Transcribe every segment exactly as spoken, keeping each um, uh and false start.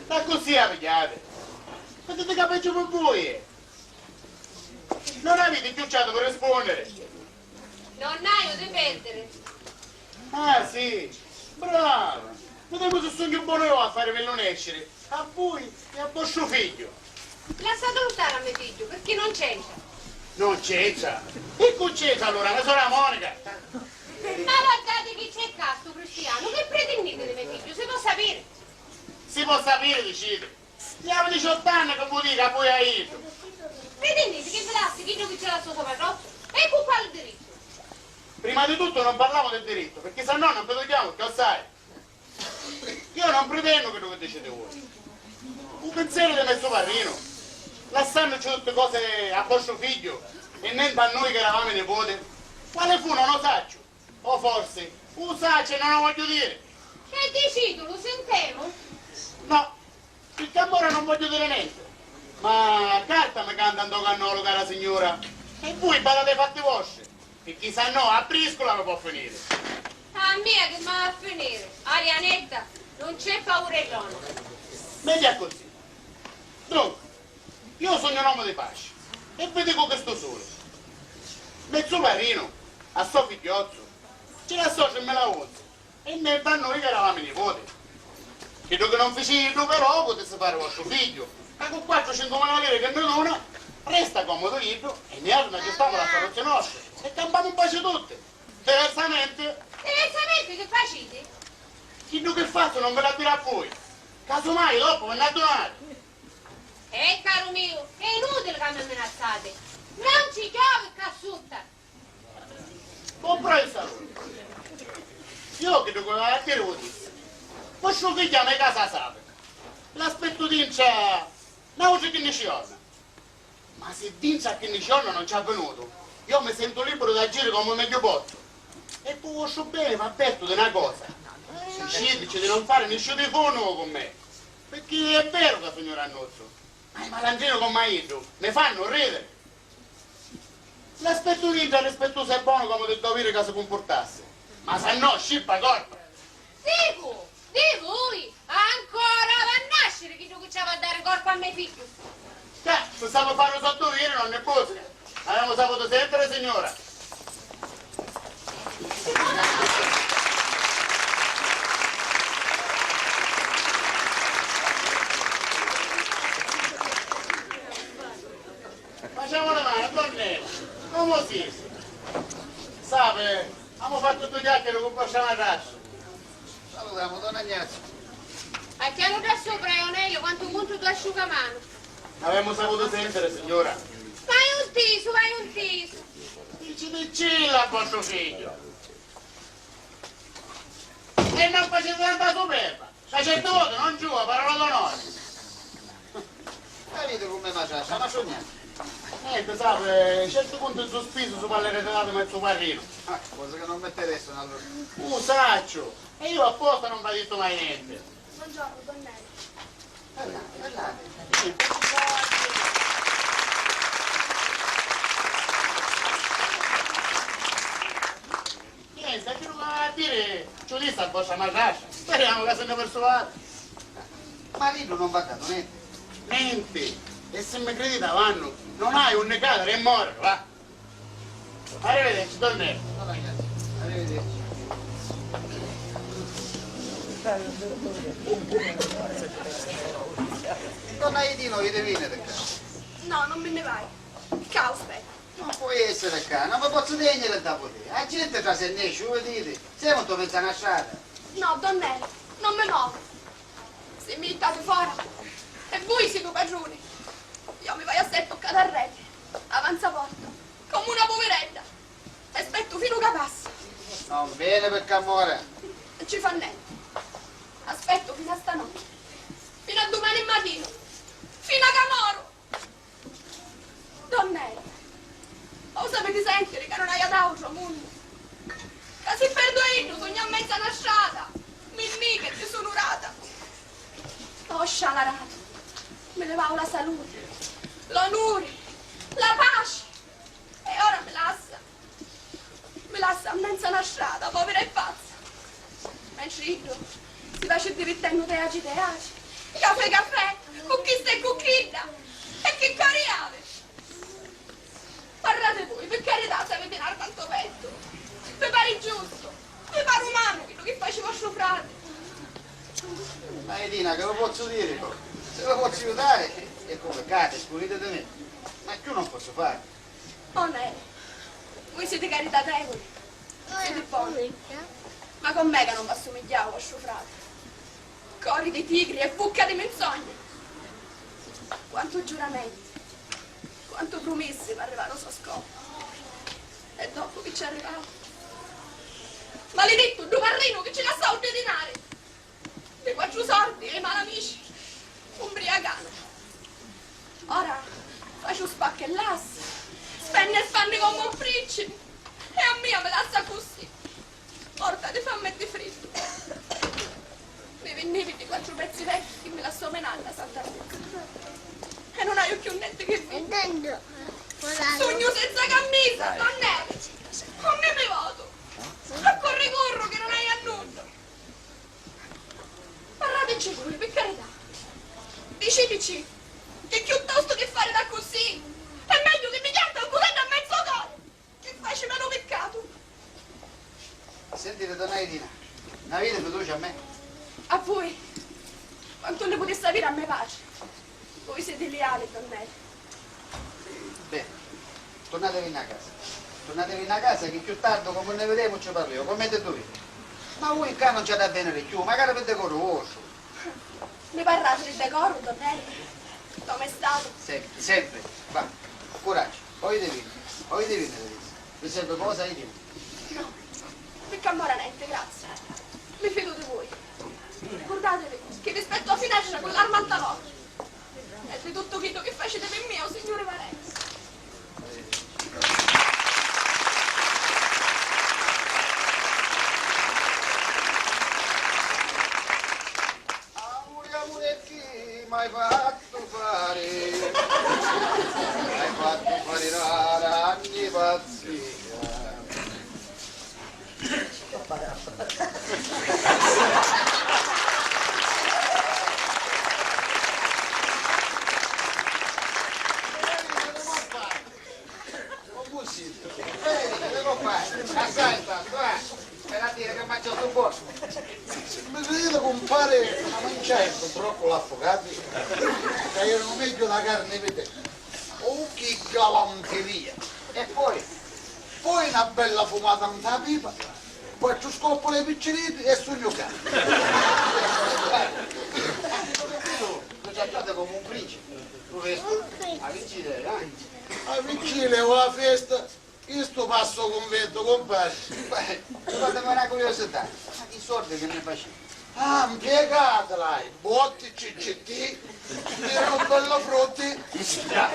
Ma accussì la pigghiati? Mettiti ca peggio pi vui! Non aviti cchiù ciatu pi rispunniri! Non haiu di perdiri. Ah, sì? Brava! Videmu si sugnu bonu iu a farivillu nesciri, a vui e a vostru figghiu. Lassatulu stari a me figghiu, pirchì non c'entra. Non c'entra? E cu c'entra allura, la sora Monica? Ma guardati chi c'è ccà, stu cristianu, chi pritinniti di me figghiu, si po sapiri? Si po sapiri, diciti? Iu avi diciottu anni chi vu dicu a vui a iddu. Pritinniti chi vi lassi chiddu chi ci lassò so patrozzu? E cu quali dirittu? Prima di tuttu non parlamu di dirittu, pirchì sannò non vi dugghiamu cchiù assai. Iu non pritennu chiddu chi diciti vui. U pinzeru di me suparrinu, lassannuci tutti cosi a vostru figghiu e nenti a nui chi eravamu i niputi, quali fu non u sacciu. O forsi, u sacciu e non u vogghiu diri. E dicitulu, sintemu. No, pirchì amora non vogghiu diri nenti. Ma a carta mi canta ntô cannolu, cara signura, e vui badati ai fatti vostri, pirchì sannò a briscula vi po finiri. A mia chi m'havi a finiri, Arianedda, non c'è paura 'i donna. Megghiu accussì. Dunca, iu sugnu n'omu di paci e vi dicu chistu sulu. Me suparrinu, a so figghiozzu, ci lassò trimila unzi e nenti a nui chi eravamu i niputi. Chiddu chi non fici iddu, però, putissi fari vostru figghiu, ca cu quattru cincu mila liri chi ni duna, resta comodu iddu e niatri n'aggiustamu l'affaruzzi nostri e campamu in paci tutti. Diversamenti. Diversamenti chi faciti? Chiddu chi fazzu non vi l'addiri a vui, casumai doppu vi nn'addunati. Eh, caru miu, è inutili ca mi minazzati. Non ci chiovi ccà sutta. Comprai saluti. Iu chiddu chi avia a diri u dissi. Vostru figghiu a me casa sapi. L'aspettu dintra n'autri quinnici jorna. Ma si dintra a quinnici jorna non ci ha vinutu, iu mi sentu liburu d'agiri comu megghiu pozzu. E pu vostru beni v'avvertu di na cosa. Dicitci di non fari nisciu difunnu cu me, pirchì è veru ca sugnu rannuzzu, ma i malandrini comu a iddu mi fannu ridiri. L'aspettu dintra rispettusu e bonu comu di doviri ca si cumpurtassi, ma sannò scippa corpa. Dicu, di vui, ancora avia a nasciri chiddu chi ci havi a dari corpa a me figghiu. Ca, si sapi fari u so duviri, non ni busca. Avemu saputu sentiri, signura. Facemu li mani, donn'Eli, comu siti? Sapi, amu fattu dui chiacchiari cu vostra matrastra. Salutamu, don Ignazio. Acchianu ddà supra, Ionelio, quantu cuntu du asciugamanu. Avemu saputu sentiri, signura. V'haiu ntisu, v'haiu ntisu. Diciticcillu a vostru figghiu. E non faciti tanta superba. Ca certi voti non giuva, parola d'onori. Aviti cu me matrastra, ma sugnu. Nenti, sapi, certi cunti su spisu su parlerete dati me suparrinu. Ah, cosi ca non m'interessanu allura. U sacciu, e iu apposta non v'ha dittu mai nenti. Buongiorno, donn'Eli. Parlati, parlati. Nenti, a chiddu ca a diri ci u dissi a vostra matrastra. Speriamu ca si nni pirsuadi. Ma iddu non v'ha datu nenti? Nenti. E si mi criditi avannu, non haiu unni cadiri e moriri, va. Arrivederci, donn'Eli. Arrivederci. Donna Idino, vi viniti ccà? No, non mi nni vaiu. Ccà u spettu. Non poi essiri ccà, non vi pozzu tegniri dda putè. A genti trasi e nesci, u viditi? Semu nto menzu a na strata. No, donn'Eli, non mi movu. Si mi jittati fora, e vui siti u patruni, iu mi vaiu a settu ccà darreri, avanza porta, comu na puviredda, e spettu finu ca passa. Non veni pirchì amora. Non ci fa nenti. Aspettu finu a stanotti, finu a dumani matinu, finu a ca moru. Donn'Eli, u sapiti sentiri ca non haiu ad autru o munnu, ca si perdu a iddu sugnu a menzu a na strata, mi nni chi ci sunu data. O scialaratu, mi livau la saluti, l'onuri, la paci, e ora mi lassa. Mi lassa a menzu a na strata, povira e pazza. Mentri iddu si faci dirittennu teaci teaci, Cafè, cafè, cu chista e cu chidda. E chi cori havi? Parrati vui, pi carità, s'aviti n'arma nto pettu. Vi pari giustu? Vi pari umanu chiddu chi faci vostru frati? Ma Edina, che vi pozzu diri? Si vi pozzu aiutari, è comu, cati, scuriti di mi. Ma cchiù non pozzu fari. Oh Neri, vui siti caritatevuli, siti boni, ma con mè ca non v'assumigghiau vostru frati. Cori di tigri e vucca di minzogna. Quantu giuramenti, quantu prumissi p'arrivari ô so scopu. E dopu chi ci arrivau? Malidittu ddu parrinu chi ci lassau dui dinari! Di quattru sordi e i malamici u mbriacanu. Ora faci u spacca e lassa, spenni e spanni comu un principi, e a mia mi lassa accussì, morta di fammi e di friddu. Mi vinnivi di quattru pezzi vecchi chi mi lassò me nanna Santa Luca, e non haiu cchiù nenti chi vigghiari. Sugnu senza cammisa, don Neri, unni mi votu? A cu ricurru chi non haiu a nuddu? Parratici vui, pi carità. Dicitici chi cchiuttostu chi fari d'accussì è megghiu chi mi chianti un cuteddu a menzu cori, chi faci menu piccatu. Sentiti, donna Irina, n'aviti fiducia a me? A vui? Quantu nni putissi aviri a me patri? Vui siti liali, don Neri. Beni, turnatevi nna casa. Turnatevi nna casa chi cchiù tardu, comu nni videmu, ci parremu, comu eti dui. Ma vui ccà non ci ati a veniri cchiù, macari pi decoru vostru. Mi parrati di decoru, don Neri? Comu è statu? Sempri, sempri. Va, curaggiu, poi ti vinni, poi ti vinni, ti dissi. Vi servi cosa, Irina? No, picca ammora nenti, grazie. Mi fidu di vui. Scurdativi chi vi spettu a finestra cu l'arma nta l'occhi. E di tuttu chiddu chi faciti pi mia, u Signuri va renzi. Amuri, amuri, e chi m'hai fattu fari? M'hai fattu fari na ranni pazzia. Comu siti? Beni, mi compari, assai tantu, eh! Veni a diri chi mangiasti bonu. Si mi viditi, cumpari, ma manciai ddu broccoli affugati, ca eranu megghiu dâ carni di pettu. Oh, chi galanteria! E poi? Poi na bella fumata nta pipa, quattru scoppoli ai picciriddi e sugnu ccà. Lu trattate comu un principi, lu restu, a vigilia, eh? A vigilia o a festa? Chistu passa u cunventu, cumpari. Beh, fatimi na curiosità, ma chi sordi chi nni faciti? Ah, mpiegati l'hai, botti, C C T, tiranu bellu frutti. Già,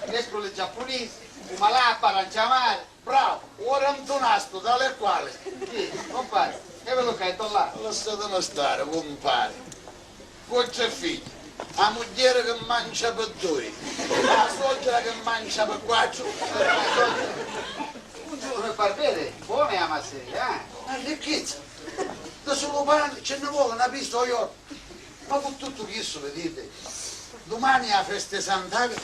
mesculi giappunisi, u malappu, aranciamari, bravu, ora ntunastu, tali e quali. Chi, cumpari, e velu ca è dollari. Lassatimi stari, cumpari. Cu tri figli, a mugghieri chi mancia pi dui, a soggira chi mancia pi quattru. Buongiorno, barberi, bona è a masseria, eh? A ricchizza! Di sulu pani ci nni voli na pista ô jornu. Ma cu tuttu chissu, viditi, dumani è a festa di Sant'Agata,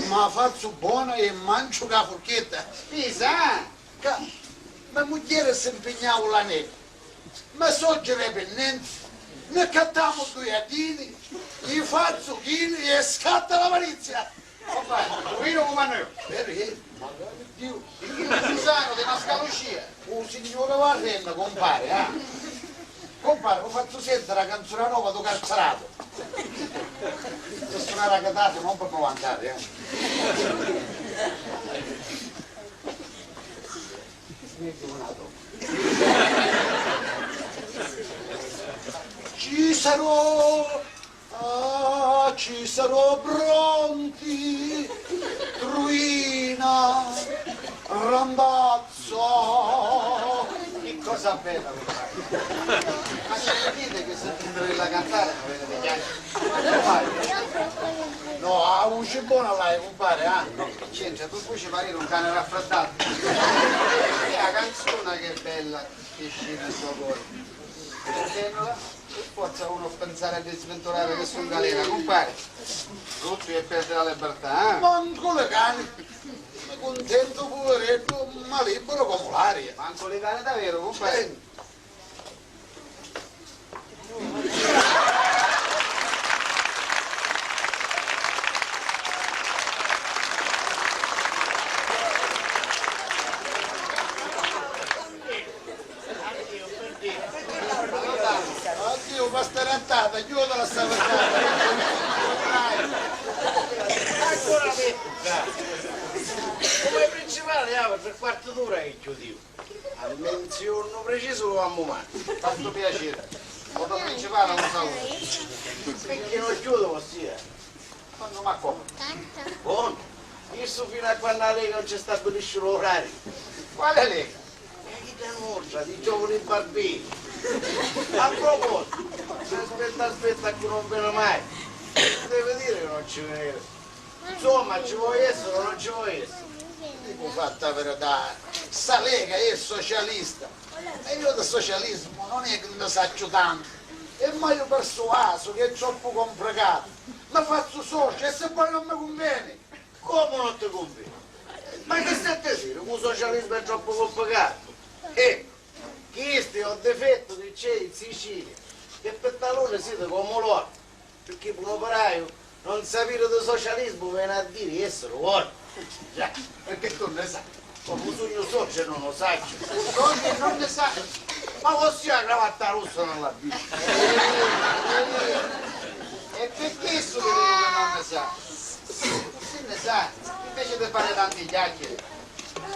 ma a fazzu bona e manciu cu a furchetta. Spisa, eh? Ca me mugghieri si mpignau l'aneddu. Me soggira è pi nenti, nni accattamu dui addini, i fazzu chini e scatta l'avarizia! Compari, u vinu cumannu iu? Veri, eh? Magari Diu! Di chi, Susanu, di Mascalucia? U Signuri v'arrenna, cumpari, ah! Cumpari, u fazzu sentiri a canzuna nova dû Carzaratu. Pi sunari a chitarra, non pi mi vantari, eh! Ci sarò, ah, ci sarò pronti, Truina, Randazzo. Chi cosa bella, cumpari. Ma ci criditi chi si tintu di la cantari, non veni di chianci. No, a vuci bona l'hai, cumpari, ah? Chi c'entra? Tu vuci pariri un cani raffriddatu. È a canzuna chi è bella, chi scina sto cori. Sentennula, e po Forza uno pensare di sventurare che su in galera, cumpari. Tutti e perde la libertà, eh? Mancu li cani. Mi cuntentu, puvireddu, ma libberu comu l'aria. Mancu li cani daveru, cumpari. Sì. Addiu, pasta rattata, chiudila sta rattata. Ancora dettu, ca. Come principale, ah, per quartu d'ura è chiudiu. A menzionu precisu lu ammu mani. Fattu piaciri. Ora principale un salutu. Perché non chiudo, ossia? Quando ma come? Bon, chistu finu a quannu la Lega non ci stabilisci l'orariu. Quale Lega? E chidda nostra, di giovani barbini. A proposito, aspetta, aspetta, che non vene mai. Devi dire che non ci vene. Insomma, ci vuoi essere o non ci vuoi essere? Dicu fatta verità, sta Lega è socialista. E io di socialismu non è che ne sacciu tantu. E m'haiu persuasu che è troppu complicatu. Mi fazzu socia e se poi non mi cunveni? Comu non ti cunveni? Ma chi stai a diri? Cu socialismu è troppu complicatu. Eccu, chistu è un difettu che c'è in Sicilia, che pi taluni siti comu l'orbu, picchì pi un operaiu non sapiri di socialismu veni a diri essiri orbu. Già, perché tu ne sai. Comu sugnu socia e non lo sacciu. Socia e non ne sa. Ma vossia a cravatta rossa non la vidi? E perché su che non ne sa? Così ne sa, invece di fare tanti chiacchiere.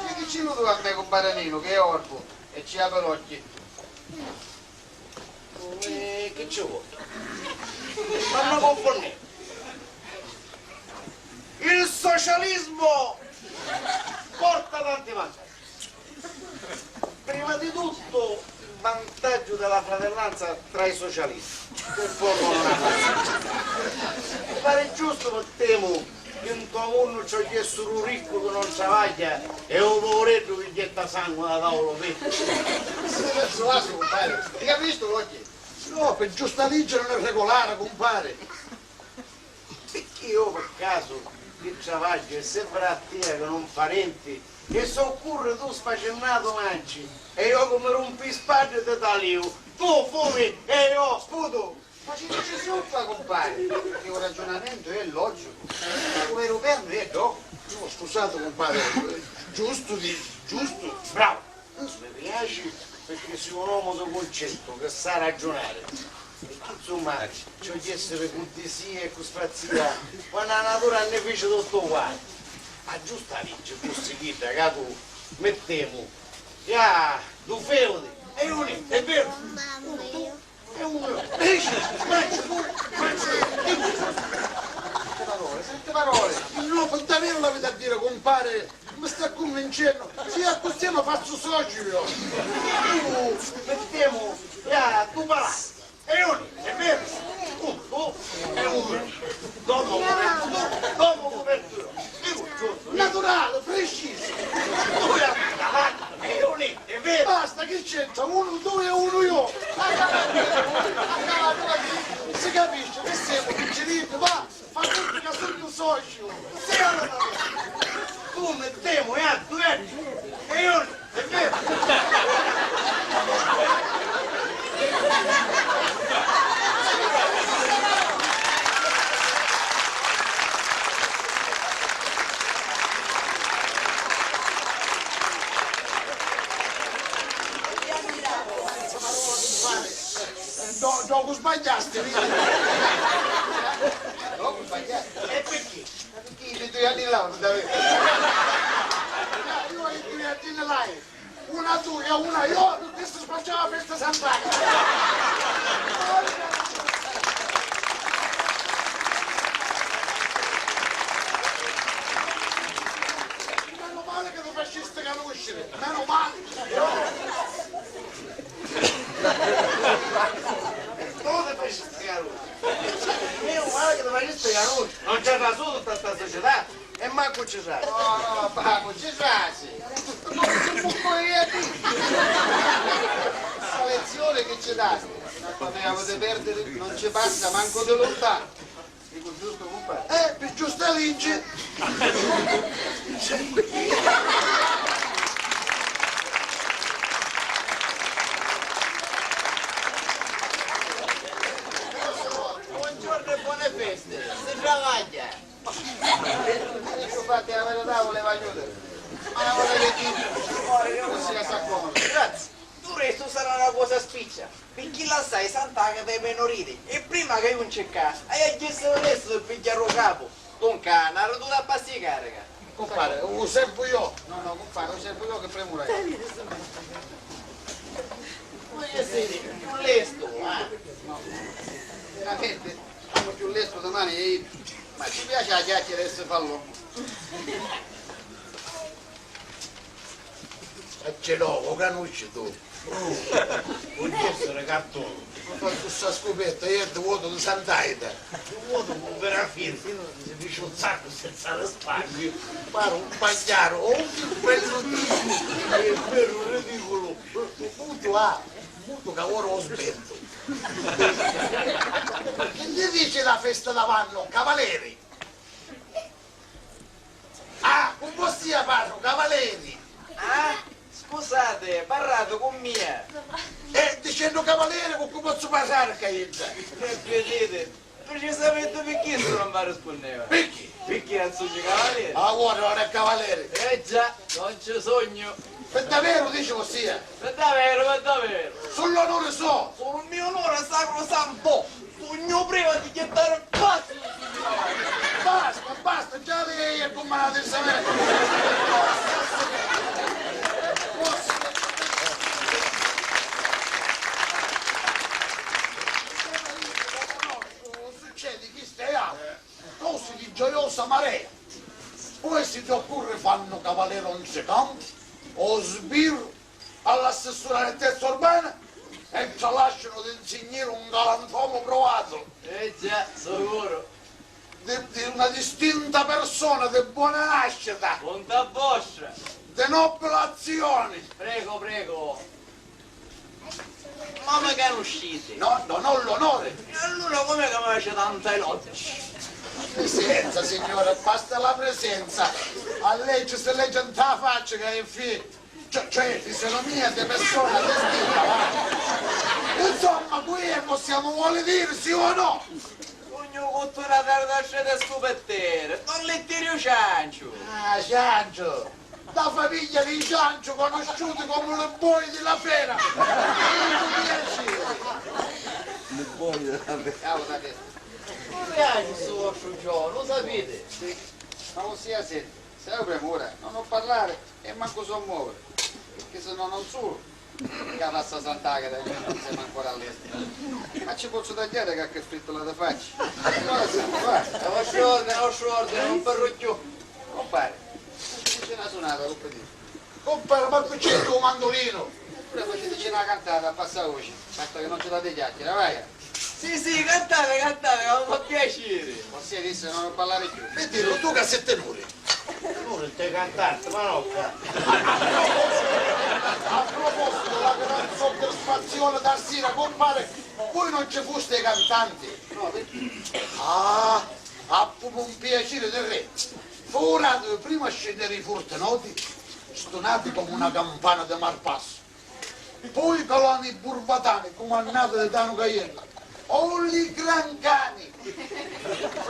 E che ci lo dico a me compare Nino, che è orbo e ci apre l'occhi. E che ci vuoi? Ma non confondiamo. Il socialismo porta tanti vantaggi. Prima di tutto, il vantaggio della fratellanza tra i socialisti, che formano una famiglia. Mi pare giusto, mettemu, che nto munnu ci ho chiesto un ricco che non travaglia e un poveretto che getta sangue da tavolo vecchio. Sì, verso vaso, compare. Ti capisco, l'occhio? No, per giusta legge non è regolare, compare. Picchì io per caso chi travagghiu e se vrattia che non fa nenti e se occurre tu sfacinnatu manci e io che mi rumpi i spaddi ti taliu, tu fumi e io sputu. Ma ci dici supra, compare, che un ragionamento è logico, ma come lo perno è dopo. No, scusate, compare, giusto, di, giusto, bravo. Mi piaci perché si un omu di cuncettu che sa raggiunari, e chi, insumma, ci vogghessiri cu disia e cu sprazia, quannu a natura nni fici tuttu uguali. A giusta liggi fussi chidda ca tu, mettemu, ja, du feudi e uni, è veru? Untu e unu, dici, manci tu, manci io, dicu, senti parole, senti parole. No, pi davveru l'aviti a diri, compare. Mi sta cunvincennu, si accussì mi fazzu sociu io. Uh, mettemu, ja, du palazzi, e uni, è veru? Untu e unu. Dopu cupertu tu, dopu cupertu io. Dicu giustu, naturali, precisu. Dui a cavallu, e uni, è veru? Basta, chi c'entra? Unu, dui e unu io. A cavallu, a cavallu, ma chi si capisci che semu picciriddi, va. Fa tuttu ca sugnu sociu! Sì, allora! Tu mettemu e a duetti! E io, è vero! Gio-, giocu sbagghiasti, vidi? Giocu sbagghiasti? E picchì? Ma picchì li dui anni là, non t'avevi? Io li dui anni là, una tu e una io, questo sbagliava per sta sant'anima. Meno male che lo fascista conoscere, meno male. Tu ti facisti caruso. Menu male che ti facisti caruso. Non c'è trasutu tutta sta società. E mancu ci trasi. No, no, Pacu, ci trasi. Ma non si può correre a dire. Sta lezione che ci dasti. Sapeva di perdere, non ci passa manco di lontano. Dico giusto, compare? Eh, pi giusta liggi. Buongiorno e buone feste. Si travaglia. Io fate la verità, voleva chiudere. Ma ora che dico, ora io non si la sa come. Grazie. Du restu sarà na cosa spiccia, picchì lassai Sant'Agata ai me nuriti e prima ca iu nc'è ccà, haiu a jessiri lestu pi pigghiari u capu. Dunca, na rutura a passi carica. Cumpari, u servu io? No, no, cumpari, u servu io, che premura è? Voi essiri più lestu, ah. No. Veramente, sono più lestu domani e io. Ma ci piace la chiacchiera e si fa l'uomo. E c'è no, lo canusci tu? Vuoi essere cartone? Ma fa sta scupetta, io ti vuoto di Sant'Aita. Ti vuoto con vera fine, si dice un sacco senza risparmio. Pare un pagliaro, oh che bello tipo! È vero, ridicolo. Mutu ah, mutu ca ora ho sbento. Che ne dice la festa d'avannò, cavaleri? Ah, cu vossia parru, cavaleri! Ah? Scusate, parrate cu mia! E dicennu cavaleri, cu cu pozzu parrari ca idda? Che piacere! Precisamente picchì issu non mi rispunneva. Picchì? Picchì non sugnu cavaleri. Ah, ora non è cavaleri. Eh già, non ci sugnu. Per davvero, dice vossia? Per davvero, per davvero. Sull'onore suo? Sul mio onore sacrosanto. Sugnu priva di gettare basta! Basta, basta, già lei è comandante di sapere. Succede chi stai a cose di gioiosa marea. Poi si ti occorre fanno cavaliere un secondo, o sbirro, all'assessore alla terza urbana e ci lasciano di insignire un galantuomo provato. Eh già, sicuro. Di, di una distinta persona di buona nascita. Bontà vostra. Di nobile azioni. Prego, prego. Ma mi canusciti? No, no, non l'onore. E allura com'è che mi faci tanti elogi? Presenza, signore, basta la presenza. A legge si legge in la faccia che è fi-, Cioè, cioè, fisionomia di persona distinta, va. Insomma, qui possiamo vuole dire, sì o no? Sugnu cutturatu da trete scupettere, don Littirio Cianciu. Ah, Cianciu. Da famiglia di Cianciu, conosciuti come le boie della Fera. Molto piacere. Le boie della Fera. Cavolo, da che? Non piace sto vostro gioco, lo sapete? Sì. Ma ossia, senti, se ho premura, non ho parlare. E mancu so muovere, picchì se no non sulu ca passa Sant'Agata e noi non siamo ancora all'estero. Ma ci pozzu tagghiari qualche frittola di facci? Allora sì, va. A vostra ordine, a vostra ordine, non parlo più. Compare, faciteci una sunata, che dici? Compare, ma qui c'è il tuo mandolino? Pure faciteci una cantata a bassa voce, basta che non ci date chiacchiere, vai. Sì, sì, cantate, cantate, ma mi fa piacere. Ossia disse non parlare più. Vedi, tu che sei tenore. Tenore, te cantante, ma no, ca-. A proposito, la gran soddisfazione stasera, compare, voi non ci fuste i cantanti? No, perché? Ah, a proprio un piacere di re. Figurati, prima scendere i forte noti, stonati come una campana di Marpasso. Poi calanu i burbatani cumannati di Tanu Caiello. O li gran cani,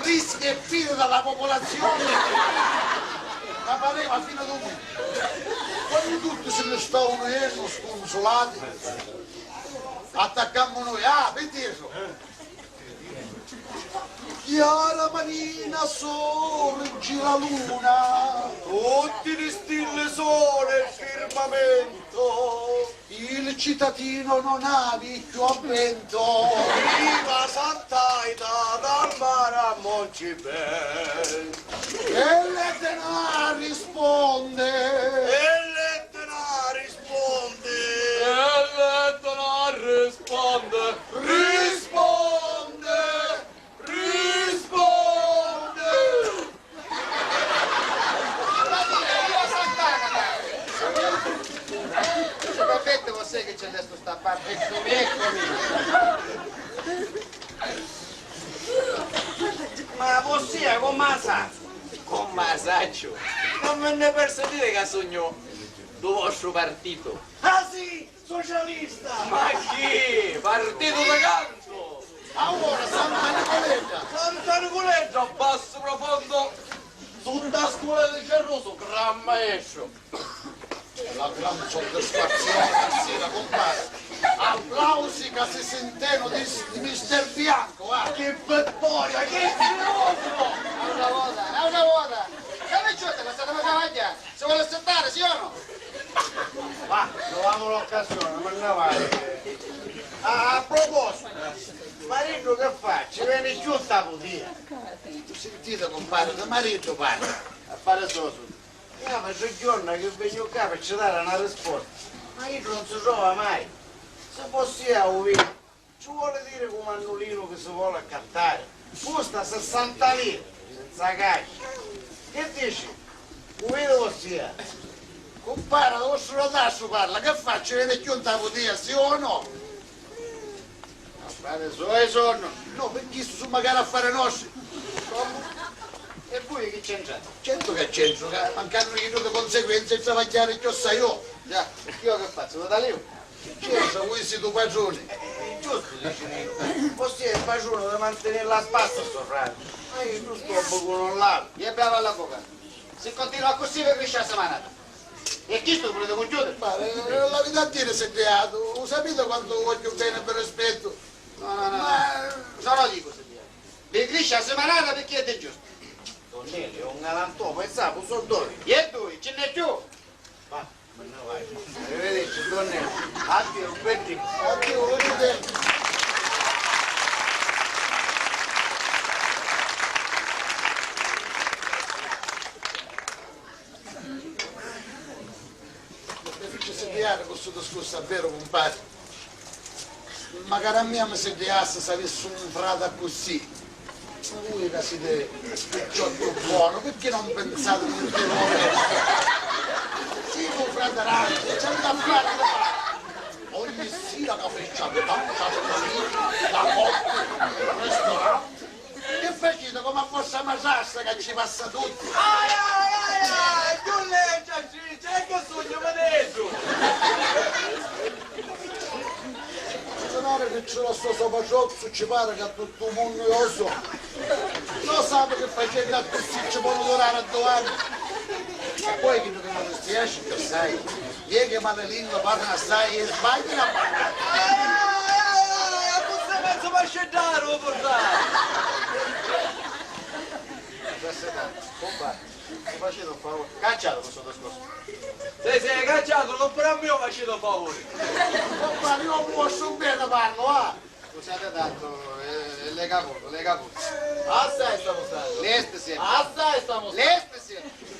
frischi e fidi dalla popolazione, ca pareva fine du munnu. Quannu tutti si ne stavanu jennu scunsulati, attaccammu noi, ah, pi dirlo. Chiara marina, sorgi la luna. Tutti li stilli sono il firmamento. Il cittadino non ha vecchio avvento. Viva Sant'Aita dal mare a Moncibel. E l'Etna risponde. E l'Etna risponde. E l'Etna risponde. Risponde. Risponde! Ci permette, vossia, che c'è lestu sta parte? Eccomi, eccomi. Comu a sa-, comu a sacciu? Non mi nni persu diri ca sugnu dû vostru partitu. Ah, sì! Socialista! Ma chi? Partitu di cantu! Allora, Santa Niculedda! Santa Niculedda, bassu profondu, sutta a scuola di Cerrusu, gran maestru! E la gran soddisfazioni stasira, cumpari! Applausi ca si sintenu di, di mister Biancu, ah! Chi vittoria, chi triunfu! N'autra vota, n'autra vota! E picciotti, lasatimi travagghiari! Si voli assittari, sì o no? Va, truvamu l'occasioni, ma nni vai. Ah, a propositu, mariddu chi fa? Ci veni cchiù sta putia? Sintiti, cumpari, di mariddu parra. Affari sò, sò. Iu avi tri jorna chi vegnu ccà pi ci dari na risposta, ma iddu non si trova mai. Si fossi iu a u viri, ci voli diri cu Mannulinu chi si voli accattari? Custa sessanta liri, senza cascia. Chi dici? U viri vossia? Cumpari, di vostru fratastru parra, chi fa, ci veni cchiù nta putia, sì o no? Affari soi sunnu. No, pirchì stu su macari affari nostri. Comu? E vui chi c'entrati? Certu ca c'entru, ca mancannu iddu di conseguenza e travagghiari cchiossai iu. Già, e iu chi fazzu, lu taliu? Chi c'entra, vui siti u patruni. Eh, eh, è giustu, dici Ninu. Vossia è patrunu di mantinilla a spassu a so frati. Ma iu giustu u bucu non l'avi. E bravu all'avvocatu. Si continua accussì vi crisci a simanata. E chistu vuliti cunchiudiri? Ma, eh, l'aviti a diri si criatu, u sapiti quantu u vogghiu beni e vi rispettu. No, no, no, no. Ma non lo dico, si criatu. Vi crisci a simanata pirchì è di giustu. Don Nelli è un galantomu e sa cu so dui. E dui, ci n'è cchiù? Va, mi nni vaiu. Arrivederci, don Nelli. Addiu, Betti. Addiu, Betti. Mi fici siddiari cu stu discursu, è veru, cumpari. Macari a mia mi siddiassi s'avissi un frati accussì. Ma vui ca siti picciotti boni, pirchì non pinsati di tirari? Siti un frati ranci, c'è da fari, da fari. Ogni sira ca feci a tanti, la coppia, il ristorante. Chi faciti, comu a vostra matrastra ca ci passa tuttu? Ai, ai, ai, ai, chiù leggia, Ciccia, e chi sugnu, videddu? Sunari chi ci lassu so patrozzu, ci pari ca tuttu u munnu è o so. Lo sapi chi facennu accussì ci ponu durari a dui anni. E poi chiddu chi non si esci cchiù assai. Iè chi malilingua parra assai e sbagghia a parrari. Ai, ai, ai, ai, ai, accussì mezzu masciddaru u purtai. Grazie tanto. Cumpari, mi faciti un favuri? Cacciatulu stu discorsu. Sì, sì, cacciatulu, puru a mia mi faciti un favuri. Cumpari, iu pi vostru beni parru, va. Scusati tantu, eh, è legavutu, legavutu. Assai stamu stannu. Lesti siempri. Assai stamu stannu. Lesti siempri.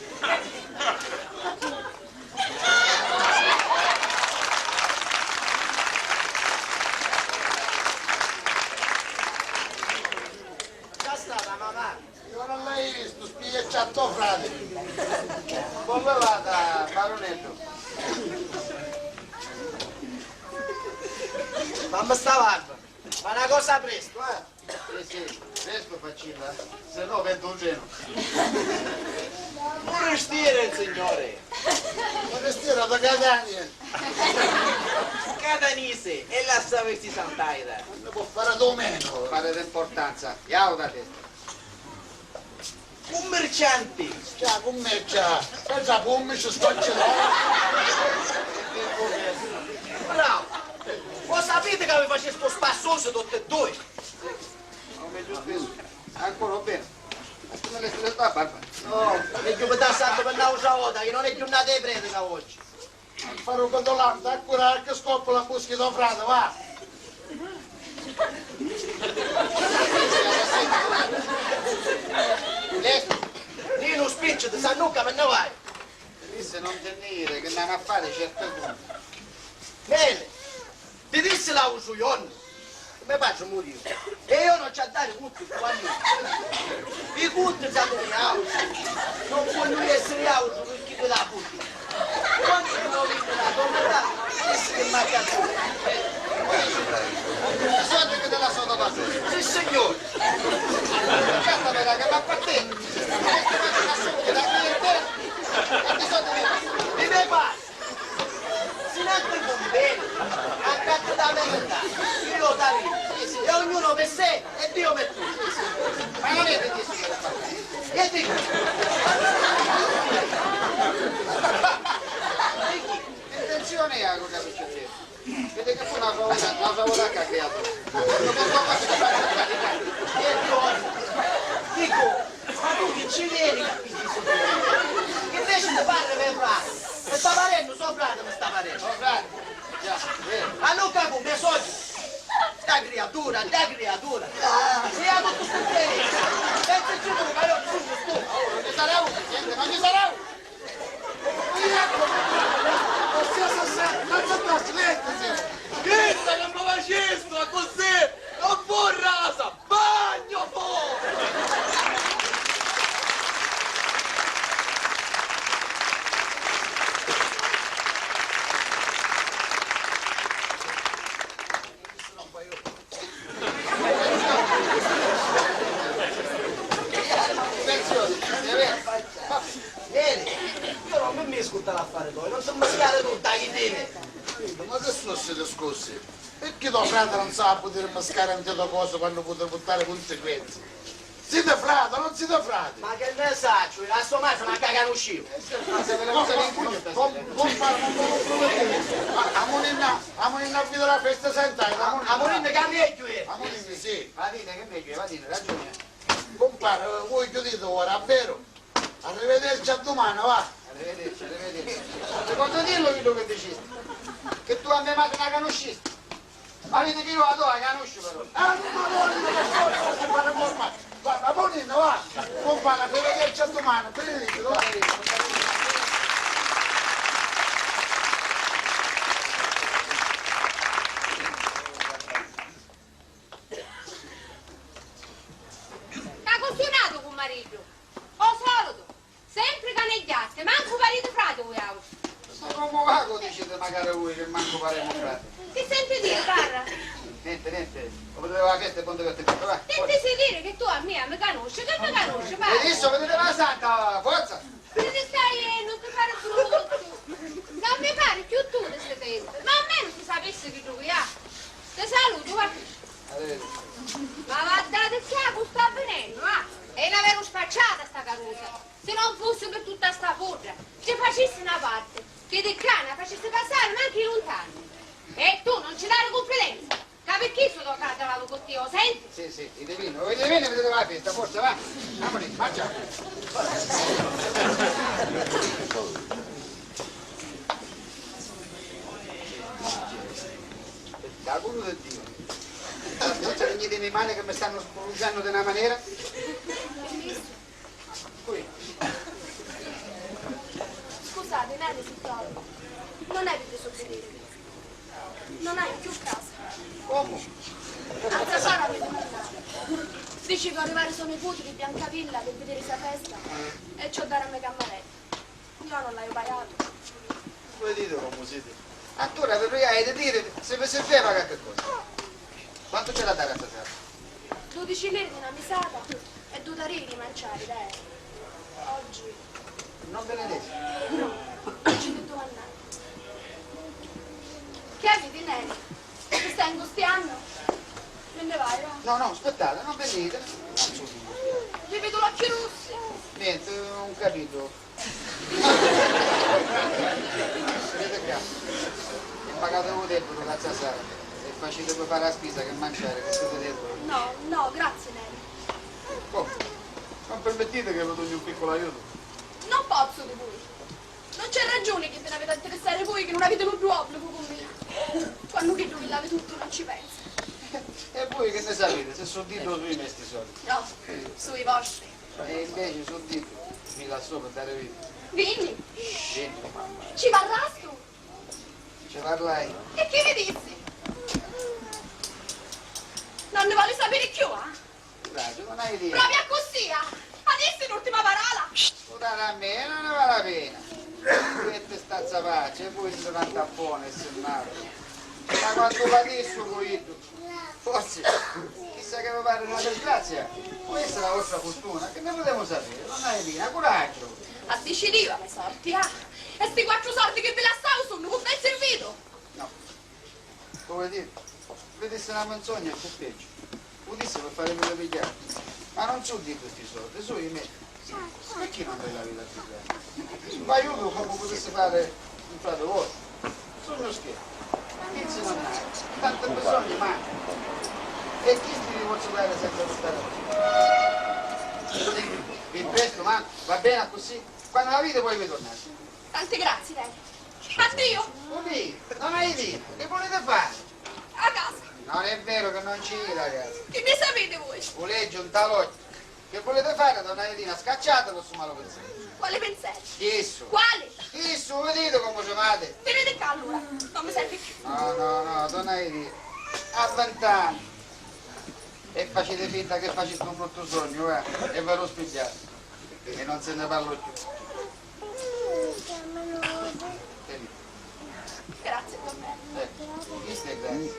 Già stata, mamma. Io non l'hai visto, spiecia a tuo frate. Come vada, baronetto? Mamma sta barba. Fa na cosa prestu, eh? Sì, sì, prestu faccilla, se no perdu un trenu. Forestiere, signore! Forestiere da Catania! Catanise, e lassa vesti Sant'Aida! Non ne può fare a meno! Fare d'importanza, iau da testa. Cummercianti! Già, cummercia! Pensa pummici, scocci no! Bravo! Voi sapete che vi faceste sto spassoso tutti e due? Come giusto, ancora bene. Ma tu non hai detto a barba? No, è giù per da santo per un'altra volta, che non è più andata ai preti da oggi. Fari un pantolante, a curari che scoppola buschi do frate, va! Nino, spicciti, sannucca, me ne vai! Disse non tenere, che non ha a fare certe cose. Bene, ti disse l'altro giorno, Me patri muriu e iu non ci a dari cuntu quannu i cunti siamo di ausu, non voglio essere ausu perché ti dà cunti. Quando ti muovi la donna, dici che manca tu. Bisogna che te la sono da fare. Sì, signore. Ora che va a partire, e ti faccio una soglia da clientela, e ti so di dire, i miei pari, si non ti conviene, accatta da me lontano, io lo darei, e ognuno per sé, e Dio per tutti. Ma non è per questo che la fa. E dico, che intenzione ha con la successione? Vedi che fu una paura, una paura che ha creato. Dico, ma tu chi ci vedi? Invece di parla per frate, mi sta parendo, so frate mi sta parendo. Oh, frate, già, vero. Allora, come sono? Sta criatura, sta criatura. E ha tutto sto bene. Pensa tu, ma io non sono tu. Oh, non ci sarà uno, niente, non ci sarà uno. Chista che mi facistu accussì non fu rasa, bagno fora! Attenzione, eh, io non mi miscu nta l'affari toi, non ti miscari tu, dai, dimmi. Ma che sono sti discorsi? Perché tuo frate non sa putiri miscari nta le cose quando può portare conseguenze? Siete frate o non siete frate? Ma che ne saccio, io a so madre manco la canusciu. Compare, non mi compromettete. Amuninna, amuninna a vide la festa, senta. Amuninna che meglio è. Amuninna, sì. Vattine, che meglio è, vattine, ragione. Compare, voi chiudite ora, vero? Arrivederci a domani, va. Arrivederci, arrivederci. Ti posso dirlo quello che dicisti? Che tu a mia madre la conoscisti? Ma vedi che io la tua la conosco però. Ah, non la voglio, per forza, si fa ormai. Va, va, buonino, va. Compare, arrivederci a domani, benedetto, va. Ca cusì natu cu maritu, o solito, sempri canegghiasti, mancu pariti frati vuiautri. Ma comu va cu diciti macari vui che mancu paremu frati? Chi senti diri, parra? Nenti, nenti, u vidiri a la festa e poi ti cuntu tuttu, va. Sentisi diri chi tu a mia mi canusci, chi mi canusci, parra. E adesso viditi la santa, forza! Ti stai jennu, ti pari bruttu. Non mi pari chiù tu di sti tempi, ma almenu si sapissi chiddu chi ha. Ti salutu, va. Arrivederci. Ma vattati ccà cu sta vinennu, ah! E n'averu spacciata sta carusa. Si non fussi pi tutta sta pudda, ci facissi na parti, chi di ccà na facissi passari mancu i luntani. E tu non ci dari cunfidenza, ca pi chissu to frati l'avi cu tia, u senti? Sì, sì, ite vinni, ite vinni, viditi la festa, forza, va. Amore, mangia. Dagunu di Diu. Non ti vegniti i me mani che mi stannu sbruciannu di na manera? Cui? Scusati, Neri, si trova. Non è di disobbedire. Non hai più casa. Comu? A zia Sara mi dimandava. Dici che arrivare so niputi di Biancavilla per vedere sta festa e ci ho dare a me cammarella. Io non l'haiu pagatu. Voi dite comu siti? Attura vi prijai di diri si vi sirveva qualche cosa. Quantu c'è da dare a stasera? Dudici liri di na misata e du tarì di manciari, dai. Oggi. Non vi ne dite? No, non ci devo andare. Che avete, Neri? Mi stai ingustiando? Me ne vai, va. No, no, aspettate, non venite. Non sono ingustiato. Vi vedo l'occhi rossi. Niente, non capito. Vedete qua, e pagate u debito ca zia Sara e facitemi fare la spisa che manciare, che siete deboli. No, no, grazie, Neri. Oh, non permettete che vi dugnu un piccolo aiuto? Non pozzu di vui. Non c'è ragiuni chi vi n'avete a interessare vui chi non avete nuddu obbligu cu mia. Quannu chiddu chi l'havi tuttu non ci pensa. E vui che ne sapete se so diddu o sui me sti soldi? No, sui vostri. E invece so diddu, mi lassò pi dari vinni. Vinni? Vinni, mamma. Ci parlastu? Ci parlai. E chi vi dissi? Non ne voli sapiri cchiù, ah? Curattu, non hai idea. Propriu accussì, ah? A dissi l'urtima parola? Curattu, a me non ne vale la pena. Questa è sta zapaccia, e vui site tantu buoni e si mali. Ma quantu patissu cu iddu. Forsi, chissa ca vi pari na disgrazia, pò essiri la vostra furtuna, chi nni putemu sapiri, donna Irina, curaggiu! A dicidiu a me sorti, ah! E sti quattru sordi chi vi lassau sunnu cu ben sirvitu! No. Cu viditi? Vi dissi na menzogna e fu peggiu. Vu dissi pi farimi pigghiari. Ma non su dippi sti sordi, su i me. Pirchì non vi l'aviti a pigghiari? V'aiutu comu putissi fari un frati vostru. Sugnu schierpu. Chi ci non hai? Tantu bisognu, ma. E chisti vi pozzu dari senza purtari a. Vi prestu, ma va beni accussì? Quannu l'aviti poi mi turnati. Tanti grazi, Teri. Addiu! Oddio, non hai idea, che vuliti fari? A casa. Non è vero che non ci iri a casa. Chi nni sapiti voi? U leggiu nta l'occhi. Che vuliti fari, donna Irina? Scacciati cu stu malu pinseri. Quali pinseri? Chissu. Quali? Chissu, viditi comu ci mati? Tiniti ccà allura, non mi servi più. No, no, no, donna Irina, a vint'anni. E faciti finta che facisti un bruttu sognu, eh, e vi lu spigghiati. E non si nni parla cchiù. Grazie, don Bè. Eh, chistu è grazie.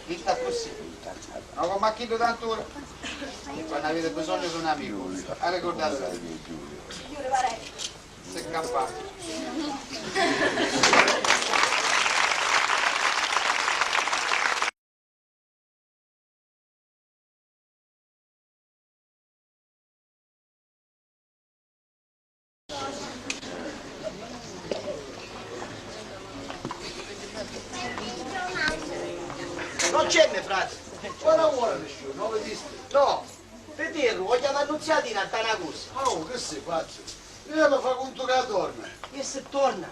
Ditta accussì. No comu a chiddu tantu ora. E quannu aviti bisognu d'un amicu, arricurdati di mia. Signuri parenti. Si scappati. Non c'è me frati. Ora ora nisciunu, non vedisti? No. Peterru, vogghiu ad annunziatina a Tanagusa. Oh, che si pazzu? Io lo fa contu che torna. E se torna?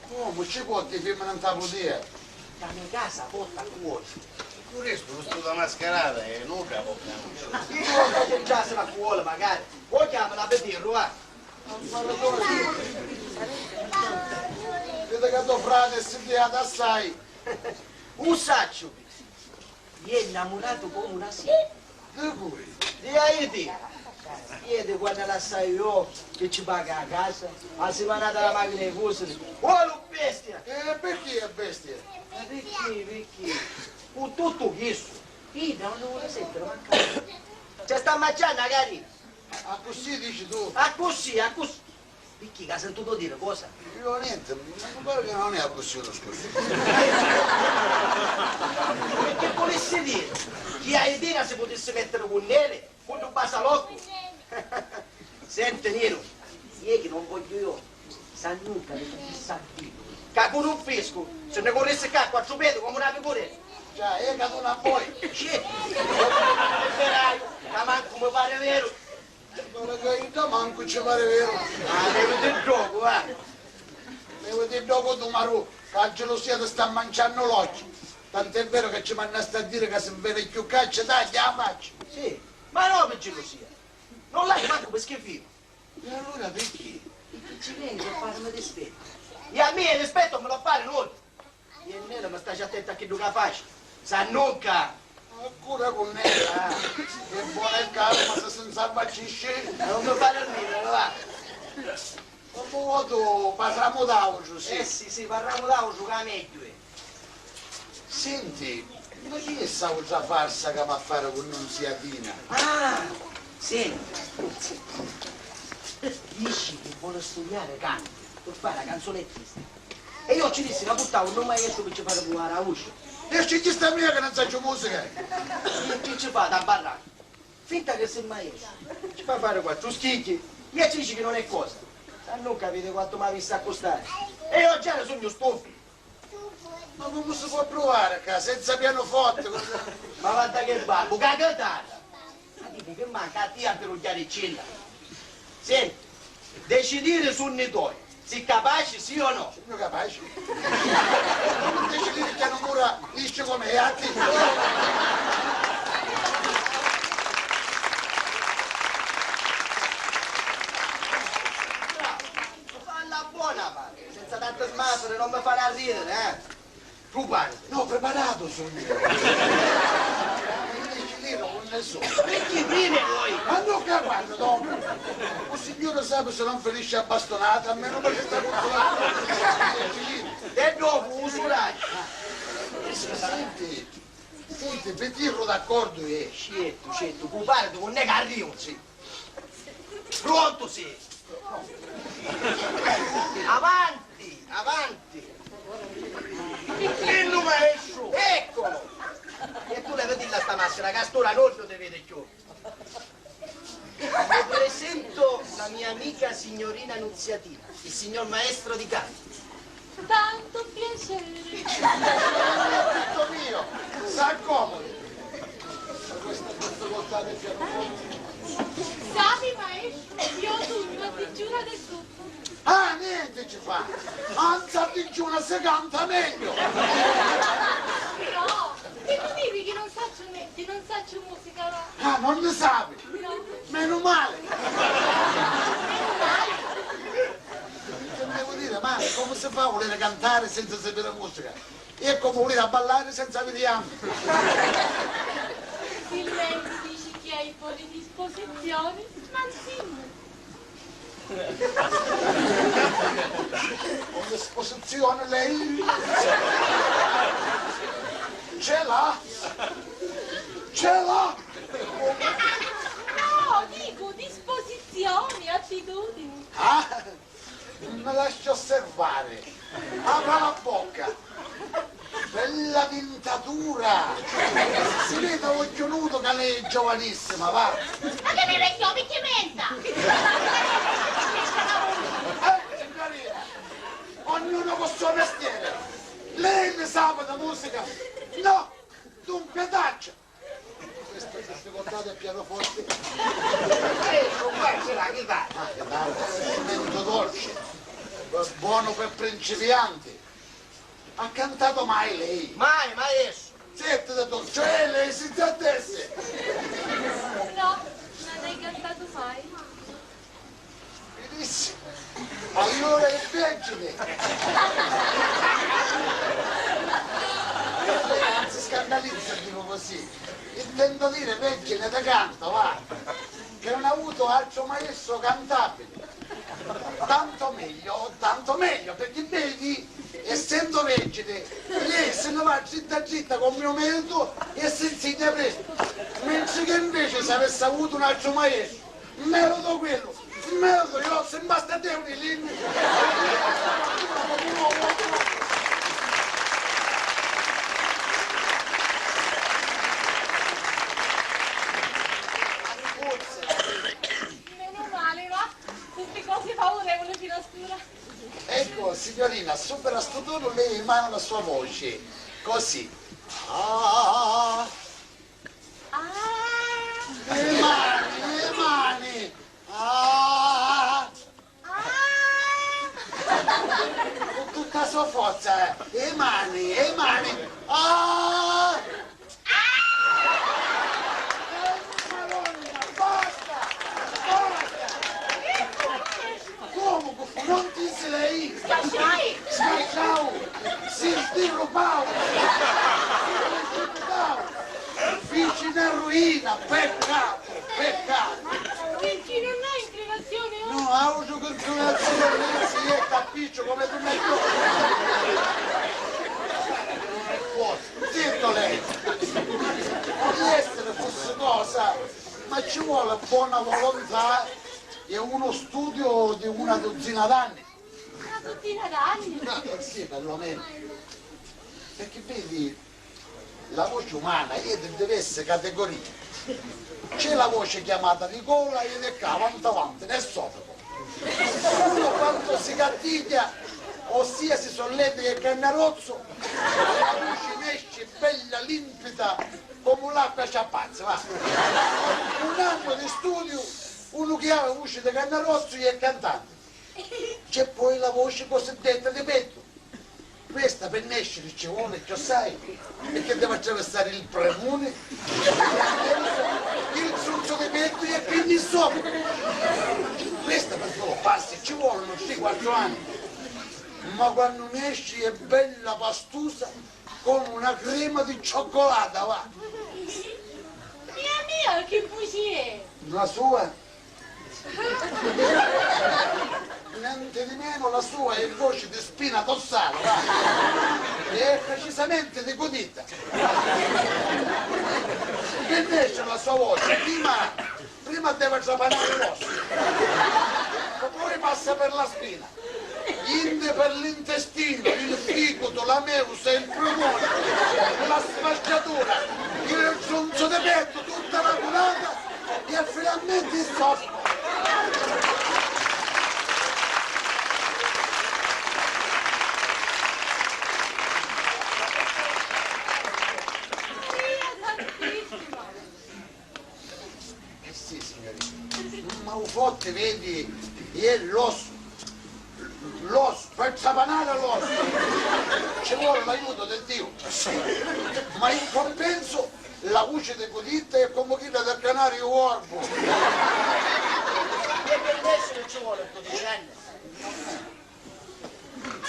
Comu ci porti femmina nta putia? Nta me casa porta cu vuoi. Cu restu, stu da mascarata è nudda bocca. Chi porta c'entrassi la cuola magari? Vuoi chiamala a Peterru, va? Vedi ca to frati si fiata assai. U sacciu, è nnamuratu comu na sira. Di cui? Di Aiti. Ieri quannu lassai io chi ci paga a casa, a simanata la machina di cusiri. Oh, lu bestia! E perchì è bestia? Ma perchì, perchì? Cu tuttu chissu, idda non lu voli sentiri mancu. Ci sta macciannu a carina. Accussì dici tu? Accussì, accussì. Picchì, ca sentutu diri cosa? Io nenti, mi pari ca non è accussì u discursu. E chi vulissi diri? Chi Aitina si putissi mettiri cu neri, cu ddu basaloccu? Senti, Niru, iè chi non vogghiu io, sa nunca di chi sa diri. Ca cu ddu fiscu, si nni currissi ccà a quattru pedi comu na picurina. Già, è ca tu non vuoi. Sì, io non mi liberai, ca mancu mi pari veru. Ora ca idda mancu ci pari veru. Ah, leviti ddocu, va. Leviti ddocu tu, Maru, ca a gelusia ti sta manciannu l'occhi. Tant'è veru ca ci mannasti a diri ca si veni cchiù ccà ci tagghia a facci. Sì, ma no pi gelusia. Non l'hai mancu pi schifinu. E allura picchì? Picchì ci veni pi farimi dispettu. E a mia dispettu mi lo fari nuddu. E nenti, ma staci attenti a chiddu ca faci. S'annunca! Accura cu nenti, ah! Che bona e calma si si nsabbacisci! E non mi fari ridiri, va! Comu vuoi tu, parramu d'autru, sì. Eh sì, sì, parramu d'autru ca megghiu è. Senti, ma chi è st'autra farsa ca m'ha fari cu Nunziatina? Ah, senti, dici chi voli studiari cantu pi fari la canzunettista. E io ci dissi ca purtau un maestru pi ci fari pruvari a vuci. E scigghisti a mia ca non sacciu musica! E chi ci fati a barracca? Finta ca si maestru, ci fa fari quattru schicchi e ci dici chi non è cosa. S'annunca vidi quantu m'avissi a custari. E io già ne sugnu stufu. Ma comu si pò pruvari ccà senza pianuforti? Ma vanta che babbu, ca chitarra! Ma diti chi manca a tia pi rugghiari cinna? Senti, decidiri sunni toi. Si capaci, sì o no? Sugnu capaci. Comu decidiri chi a nu mura nisci comu è atti? Bravo. Falla bona, pari, senza tanti smasuri, non mi fari arridiri, eh! Tu parli? No, preparatu sugnu. Dici lì, non ne so. Perché prima e poi? Ma non che parlo dopo. Un signore sape se non finisce a bastonata, a meno che sta controlando. Dici lì. E dopo usuracci. Senti, Senti, vi tirru d'accordu, eh. Certu, certu, cu pari ti cu nni carriu, sì. Prontu, sì. Avanti, avanti. Dillu, maestru. Eccolo. E tu levatilla sta maschera, ca st'ura nuddu ti vidi cchiù. Vi presento la mia amica signorina Nunziatina, il signor maestro di canto. Tanto piacere. Tutto mio, s'accomodi. Questa difficoltà del pianoforte. Sapi, maestro, io sugnu a digiuna del gruppu. Ah, nenti ci fa! Anzi, a digiuna si canta meglio! No, devo dirvi che non saccio niente, non saccio musica, va. Ah, non ne sapi? No. Meno male! Intendevo dire, ma come si fa a volere cantare senza sapere musica? E come volere ballare senza avere gambe? Il medico dice che hai buone disposizioni, ma sì. Con disposizione lei ce l'ha? Ce l'ha? No, dico disposizioni, attitudini. Ah, mi lasci osservare. Apra la bocca. Bella dentatura! Si vede a occhio nudo ca lei è giovanissima, va! Ma che mi vecchio, mi chi menta? Eh, signorina, ognuno col suo mestiere. Lei ne sa di musica? No! Dunque taccia! Questa difficoltà del pianoforte. Ecco, qua c'è la chitarra. Ah, chitarra, strumento dolce, buono per principianti. Ha cantato mai lei? Mai, maestro. Senti, tu, cioè lei si zattesse? No, non hai cantato mai. Benissimo. Allora è vergine. Lei non si scandalizza, dico così. Intendo dire vergine da canto, va. Che non ha avuto altro maestro cantabile. Tanto meglio, tanto meglio, perché vedi, essendo vergine, lei se ne va dritta dritta con mio marito e si insegna presto. Mentre che invece se avesse avuto un altro maestro, merito quello, merito io, se basta a te un limite. Meno male, va. Tutti cose favorevoli fino a st'ora. Ecco, signorina, sopra sto tono lei emana la sua voce. Così. Ah. Ah. Le mani, le mani. Ah. Ah. Con tutta la sua forza, eh. Le mani, le mani. Ah. Madonna, basta! Basta! Comu cu fu? Non ti si lei? Sgasciai! Sgasciau! Si sdirrupau! Si precipitau! Fici na ruina! Peccatu! Peccatu! Perché non ha inclinazione, oh? No, autru che inclinazione, si è cappiccio come tu metti. Zitto lei! Può essere fosse cosa, ma ci vuole buona volontà e uno studio di una dozzina d'anni. Una dozzina d'anni? Eh, sì, perlomeno. Perché vedi, la voce umana è di diverse categorie. C'è la voce chiamata di gola ed è ccà, avanti avanti, nel sotoco. Uno quando si gattigghia, ossia si solletica il cannarozzo, la voce ne esce bella limpida come l'acqua sciappazza, va. Un anno di studio, uno che ha la voce di cannarozzo è cantante. C'è poi la voce cosiddetta di petto. Questa per nescere ci vuole chiossai, perché deve attraversare il premone, il zuzzo di petto e quindi insomma. Questa per svilupparsi ci vogliono tre quattro anni, ma quando nesci è bella pastusa come una crema di cioccolata, va! Mia mia, che bugie! La sua? Nenti di menu la sua è voci di spina dorsale, va. E precisamente di cudita. Pi nesciri la sua voci, prima, prima deve trapanari l'ossu, poi passa per la spina, indi per l'intestino, il ficutu, la meusa, il prugone, la sfasciatura, il trunzu di pettu, tutta la culata e finalmente il sorbo. Maria Santissima! Eh sì, signorina. Ma u forti, vedi, è l'ossu. L'ossu, per trapanari l'ossu ci vuole l'aiuto di Dio. Ma in compenso la vuci di cudita è comu chidda del canariu orbu. E per nesciri ci vuole dodici anni.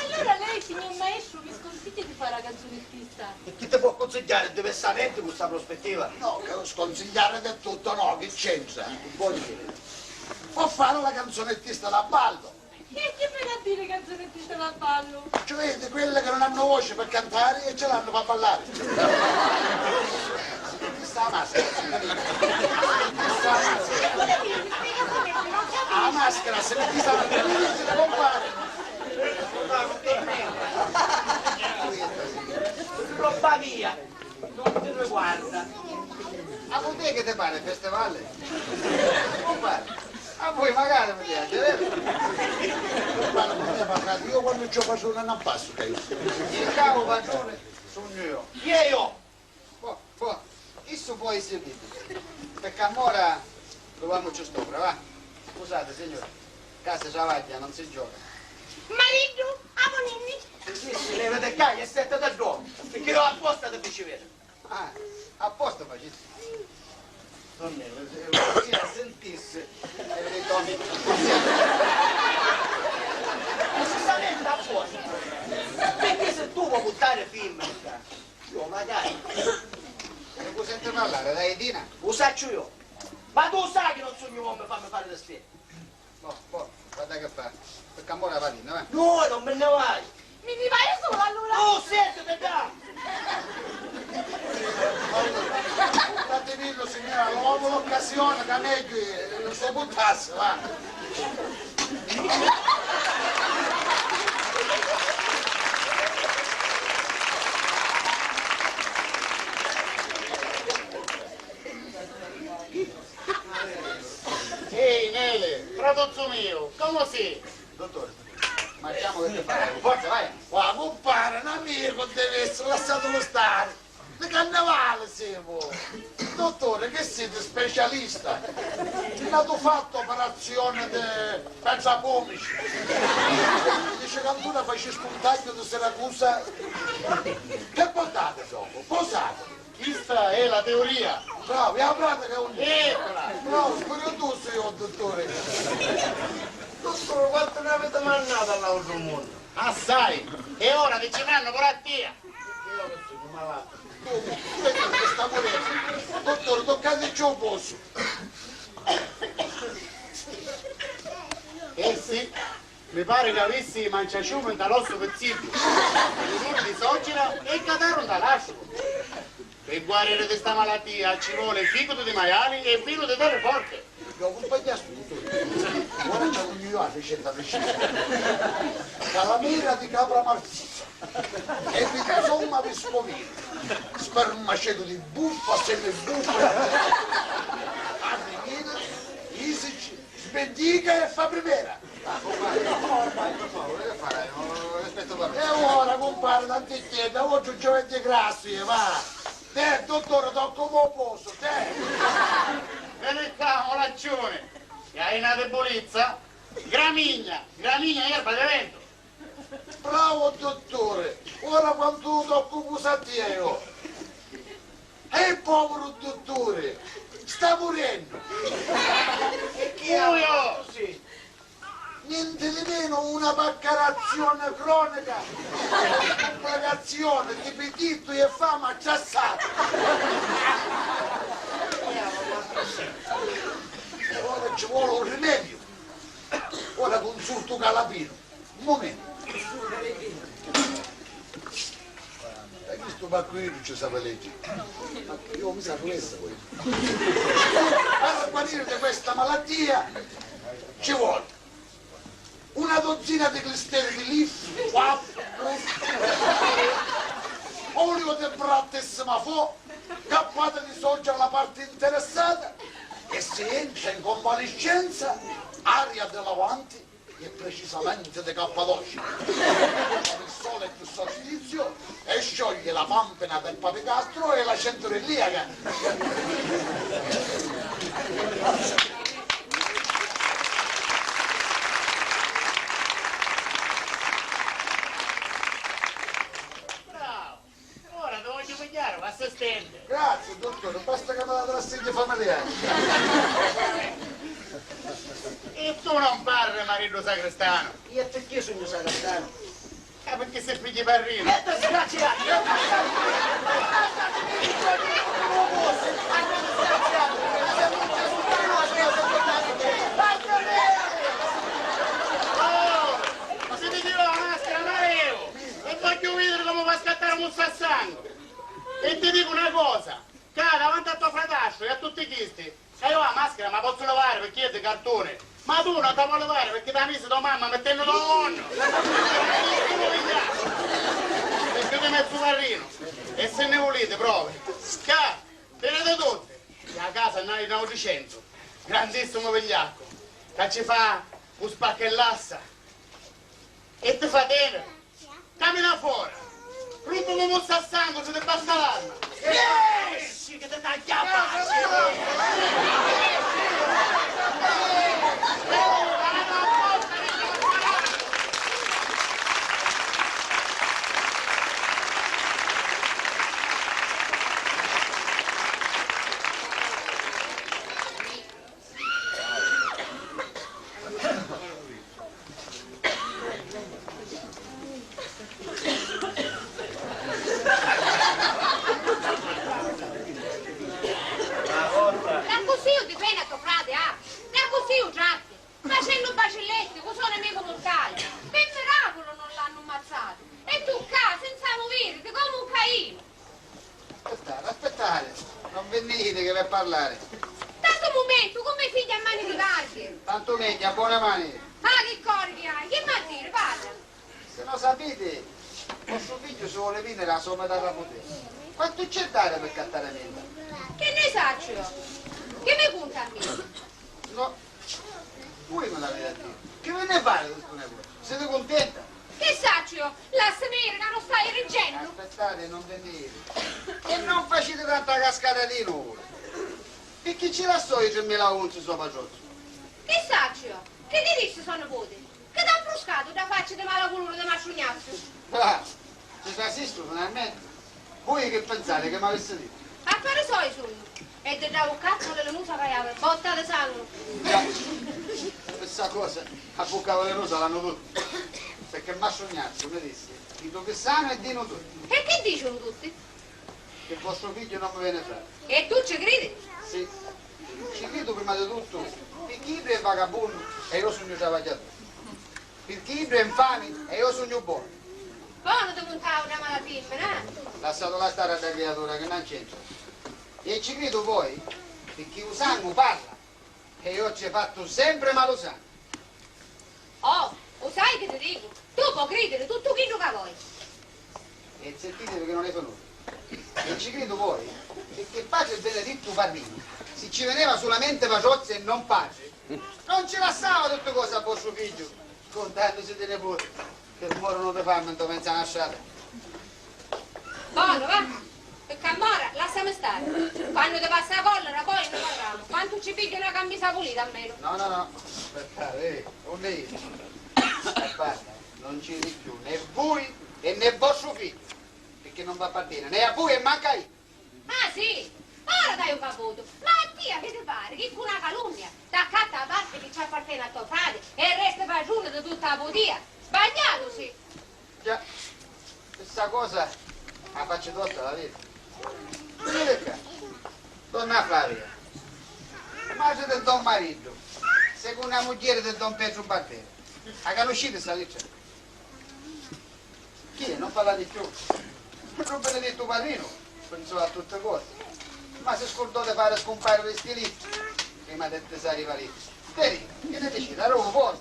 Allora lei, signor maestro, mi sconsiglia di fare la canzonettista? E chi ti può consigliare diversamente con sta prospettiva? No, che sconsigliare di tutto no, che c'entra? Un po' di... Può fare la canzonettista da ballo. E chi mi dà a dire canzonettista da ballo? Cioè di quelle che non hanno voce per cantare e ce l'hanno per ballare. Chissà maschera, signorina. Chissà maschera. Ah, maschera, se mi chissà, compare. Roba mia, non ti riguarda. A vuoi che ti pare il festival? Compare. A voi magari mi piace, vero? Compare, ma io quando c'ho passione non passo, che io. Il cavo padrone sono io. Chi è io? Boh, boh, isso può essere dito. Perché ancora proviamoci sopra, va. Scusate, signore, casa travaglia, non si gioca. Mariddu, amuninni. Sì, sì, levati qua, che sette da due, perché io apposta ti feci vedere. Ah, apposta facessi. Donn'Ella, se, se la sentisse, avrebbe detto a me, precisamente apposta. Perché se tu vuoi buttare film, io magari. Non puoi sentire parlare, dai, Dina. Lo saccio io. Ma tu sai che non sugnu uomo, fammi fare respiro. Boh, boh, guarda che fa. Perché amore va dinno, eh. No, non me ne vai. Mi ne vai solo allora. Oh, senti, te dà. Allora, fatemi dirlo, signora, l'uomo l'occasione, che meglio, eh, non si buttasse, va. Ehi, Nele, fratuzzu miu, comu si? Dottore, ma chiamo che ti fai? Forza, vai! Qua, compare, un amico deve essere, lasciatelo stare. Di carnevale siamo! Dottore, che siete specialista? L'hanno fatto operazione di pensapomici. Dice che ancora facesco un taglio di Siracusa. Che portate dopo? Posate? Chista è la teoria. Bravo, è la pratica, un... Eccola! Bravo, spiritoso io, dottore. Dottore, quanto ne avete mannato all'altro mondo? Assai! È ora che ci manno pure a tia! Io non sono malato. Dottore, sta morendo. Dottore, toccateci un poso. Eh sì. Mi pare ca avissi manciaciumu nta l'ossu pizziddu, di socira e cataru nta l'astru. Pi guariri di sta malatia ci voli ficutu di maiali e vinu di terri forti. Io accumpagnassi tutto. Ora c'è un mio ricetta precisa. Calamera di capra marsisa. E insomma vescovino. Spermaceto di buffa, semi buffa. Arrivina, isici. Smentica e fa primera! Ma compare, no, ormai, per favore, che farai? No, no, no, rispetto per me. E ora, compare, tanti tiedda, oggi giovedì grasso, va! Te, dottore, tocca un po' posto, te! Veni qua, molaccione! E hai una debolezza? Gramigna, gramigna, erba de vento! Bravo dottore, ora quantu toccu pusati io. E povero dottore, sta murennu. E chi è? Lui! Niente di meno, una paccarazione cronica, complicazione di pitittu e fama trassata. E ora ci vuole un rimedio. Ora con Surtu Calapinu, un mumentu. E chistu paccuiddu ci sapi leggiri. Iu mi sapi leggiri poi. Per guarire di questa malattia ci vuole una dozzina di clisteri di Leaf, Quaff, olio di brattissima fo, cappata di soja alla parte interessata e si entra in convalescenza, aria di lavanti e precisamente di Cappadocia. Il sole è più sostizio e scioglie la pampina del papicastro e la centurillaca. Bravo! Ora ti vogghiu pigghiari l'assistenti. Grazie, dottore, basta che mi date l'assegno familiare. E tu non parli, mariddu sagristano? Io perché sono sagristano? Ah, perché si pigli parrino? Che disgraziato! Oh, ma si mi tiro la maschera, Mario! E vogghiu vidiri comu fa scattari un muzzassangu. E ti dicu na cosa, ca davanti a to fratastru e a tutti chisti, ca iu a maschera ma pozzu livari picchì è di cartuni, ma tu non ta pò livari picchì ta misi to mamma mittennu to nonnu. E più di mezzu parrinu. E si nni vuliti provi, ca, viditi tutti, a casa nn'haiu nautricentu, grandissimu vigliaccu, ca ci fa u spacca e lassa. E ti fa teniri? Camina fora! Rumpi un muzzassangu si ti basta l'arma! Esci chi ti tagghiu a facci! D'accussì u difeni a to frati, ah? D'accussì u tratti? Facennu bacilletti cu so nemicu murtali? Pi miraculu non l'hannu mmazzatu! E tu ccà, senza muviriti, comu un cainu! Aspettate, aspettate, non vi nni jiti chi v'è parlari. Tantu mumentu, cu me figghia a mani di cardi! Tantu megghiu, a bona mani! Ah, chi cori chi hai, chi m'ha diri, parra! Si no sapiti, vostru figghiu si voli viniri a so mitati a puteri. Quantu c'è dari pi ccattari minta? Chi nni sacciu iu? Chi mi cunta a mia? No, vui mi l'aviti a diri. Chi vi nni pari di stu negozziu? Siti cuntenta? Chi sacciu iu? Lassimi iri ca non staiu riggennu. Aspettate, non vi nni jiti. E non faciti tanta cascata di nuvuli. Picchì ci lassò i trimila unzi so patrozzu? Chi sacciu iu? Chi ti dissi so niputi? Chi t'ha fruscatu dda facci di malaculuru di mastru Gnazziu? Ah, ci trasistu finalmenti? Vui chi pinsati chi m'avissi dittu? Affari soi sunnu, e di dda vuccazza vilinusa ca havi, botta di sangu! Già, pi ssa cosa, a vucca vilinusa l'hannu tutti, picchì mastru Gnazziu mi dissi chi tu chi sanu e dinu tutti. E chi dicinu tutti? Chi vostru figghiu non mi veni frati. E tu ci cridi? Sì. Ci cridu prima di tuttu, picchì iddu è vagabundu e iu sugnu travagghiaturi. Picchì iddu è nfami e iu sugnu bonu. Bonu ti cuntau dda mala fimmina, eh? Lassatula stari a dda criatura chi non c'entra. E ci cridu poi, picchì u sangu parla. E iu ci fattu sempri malu sangu. Oh, u sai chi ti dicu? Tu po' cridiri tuttu chiddu ca voi. E zittitivi chi non è finutu. E ci cridu voi, picchì patri benedittu parrini, si ci vineva sulamenti patrozzi e non patri, non ci lassava tutti cosi a vostru figghiu, cuntannusi di niputi. Chi morunu di fami nto menzu a na strata. Bonu, va. Picchì a mora, lassami stari. Quannu ti passa a collera, poi nni parramu. Quantu ci pigghiu na cammisa pulita, almenu. No, no, no. Aspettate, eh. Unni jiti? Guarda, non ci jiti cchiù né vui e né vostru figghiu. Picchì non v'apparteni né a vui e mancu a iddu. Ah, sì? Ora t'haiu caputu! Ma a tia chi ti pari chi cu na calunnia t'accatta a parti chi ci apparteni a to frati e resti patrunu di tutta a putia? Sbagliatu si! Già, sta cosa a facci tosta, la vedi? Vedi ccà, donna Flavia, matri di don Mariddu, secunna mugghieri di don Petru Barberi. A canusciti sta littra? Chi è? Non parlate cchiù? Lu benedettu parrinu pinsò a tutti cosi, ma si scurdò di fari scumpariri sti littri prima di attisari i validdi. Teni, chi ni diciti, arruvu fora.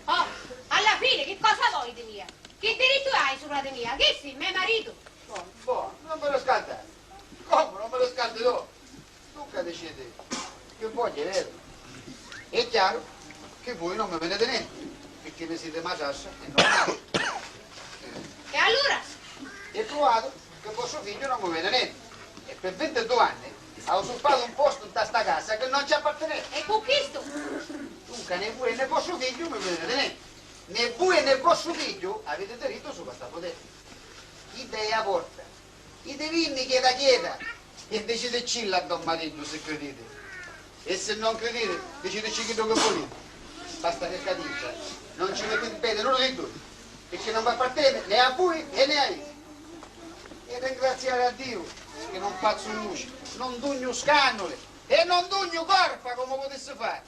Ah, alla fine chi cosa voi di mia? Chi dirittu hai supra di mia? Chissu è me maritu! Bon, bon, non mi lu scantari. Comu non mi lu scanti tu? Dunca diciti chi vogghiu, è veru? È chiaru chi vui non mi veniti nenti, pirchì mi siti matrascia e non mari. E allura? È pruvatu chi vostru figghiu non mi veni nenti. E pi vintidui anni ha usurpatu un postu nta sta casa chi non ci appartineva. E cu chistu? Dunca, né vui né vostru figghiu mi veniti nenti. Né vui né vostru figghiu aviti dirittu supra sta puteri. Chidda è a porta. Itivinni cheta cheta e diciticcillu a don Mariddu si criditi. E si non criditi, dicitici chiddu chi vuliti. Basta chi ccà dintra non ci mettiti pedi nuddu di dui, pirchì non v'apparteni né a vui e né a idda. E ringraziari a Diu chi non fazzu vuci, non dugnu scannuli e non dugnu corpa comu putissi fari.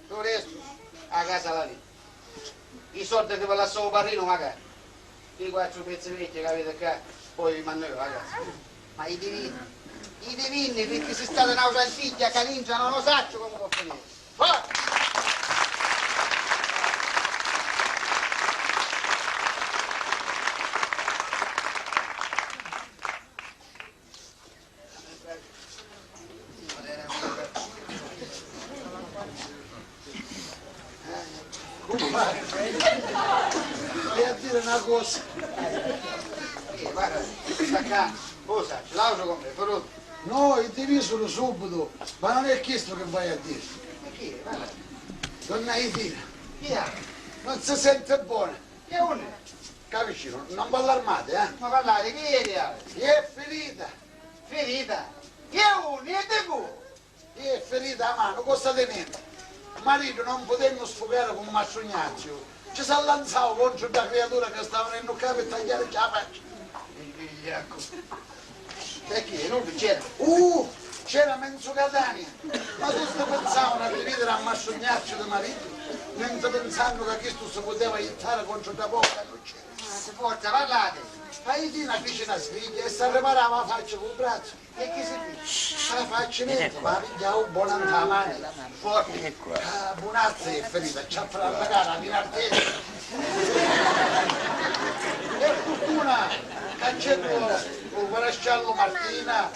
Lu restu, a casa l'aviti. I soddi chi vi lassò u parrinu, macari. Li quattru pezzi vecchi chi aviti ccà, poi vi mannu iu, a casa. Ma itivinni, itivinni, pirchì si stati n'autra antigghia ccà dintra non lu sacciu comu po' finiri. Fora! Cumpari, hai a diri na cosa? Eh, guarda, sta ccà, cosa? L'autra come? Però... No, i divisuru subitu, ma non è chistu chi vai a diri. E chi è? Guarda. Donna Itina. Chi è? Non si senti bona. Chi è unni? Ccà vicinu, non v'allarmati, eh? Ma parlari, chi è di... È ferita! Ferita? Chi è unni? E di cu? È ferita a manu, costa di nenti. Maritu, non putennu sfugari cu mastru Gnazziu, ci s'allanzau contru dda criatura ca stava venennu ccà pi tagghiarici a facci. Il vigliaccu. E chi è? Nuddu c'era? Uh! C'era menzu Catania! Ma tutti pinsavanu a dividiri a mastru Gnazziu di maritu, mentri pinsannu ca chistu si puteva jittari contru dda porta, non c'era. Ah, si forza, parlati! A Itina fici na svigghia e s'arriparava a facci cu u brazzu. E chi si dici? La facci nenti, ma pigghiau bona nta mani, forti. Ecco. Ah, bunazza è ferita, ci ha farà pagari a vinartesi. E furtuna ca c'è lu marasciallu Martina.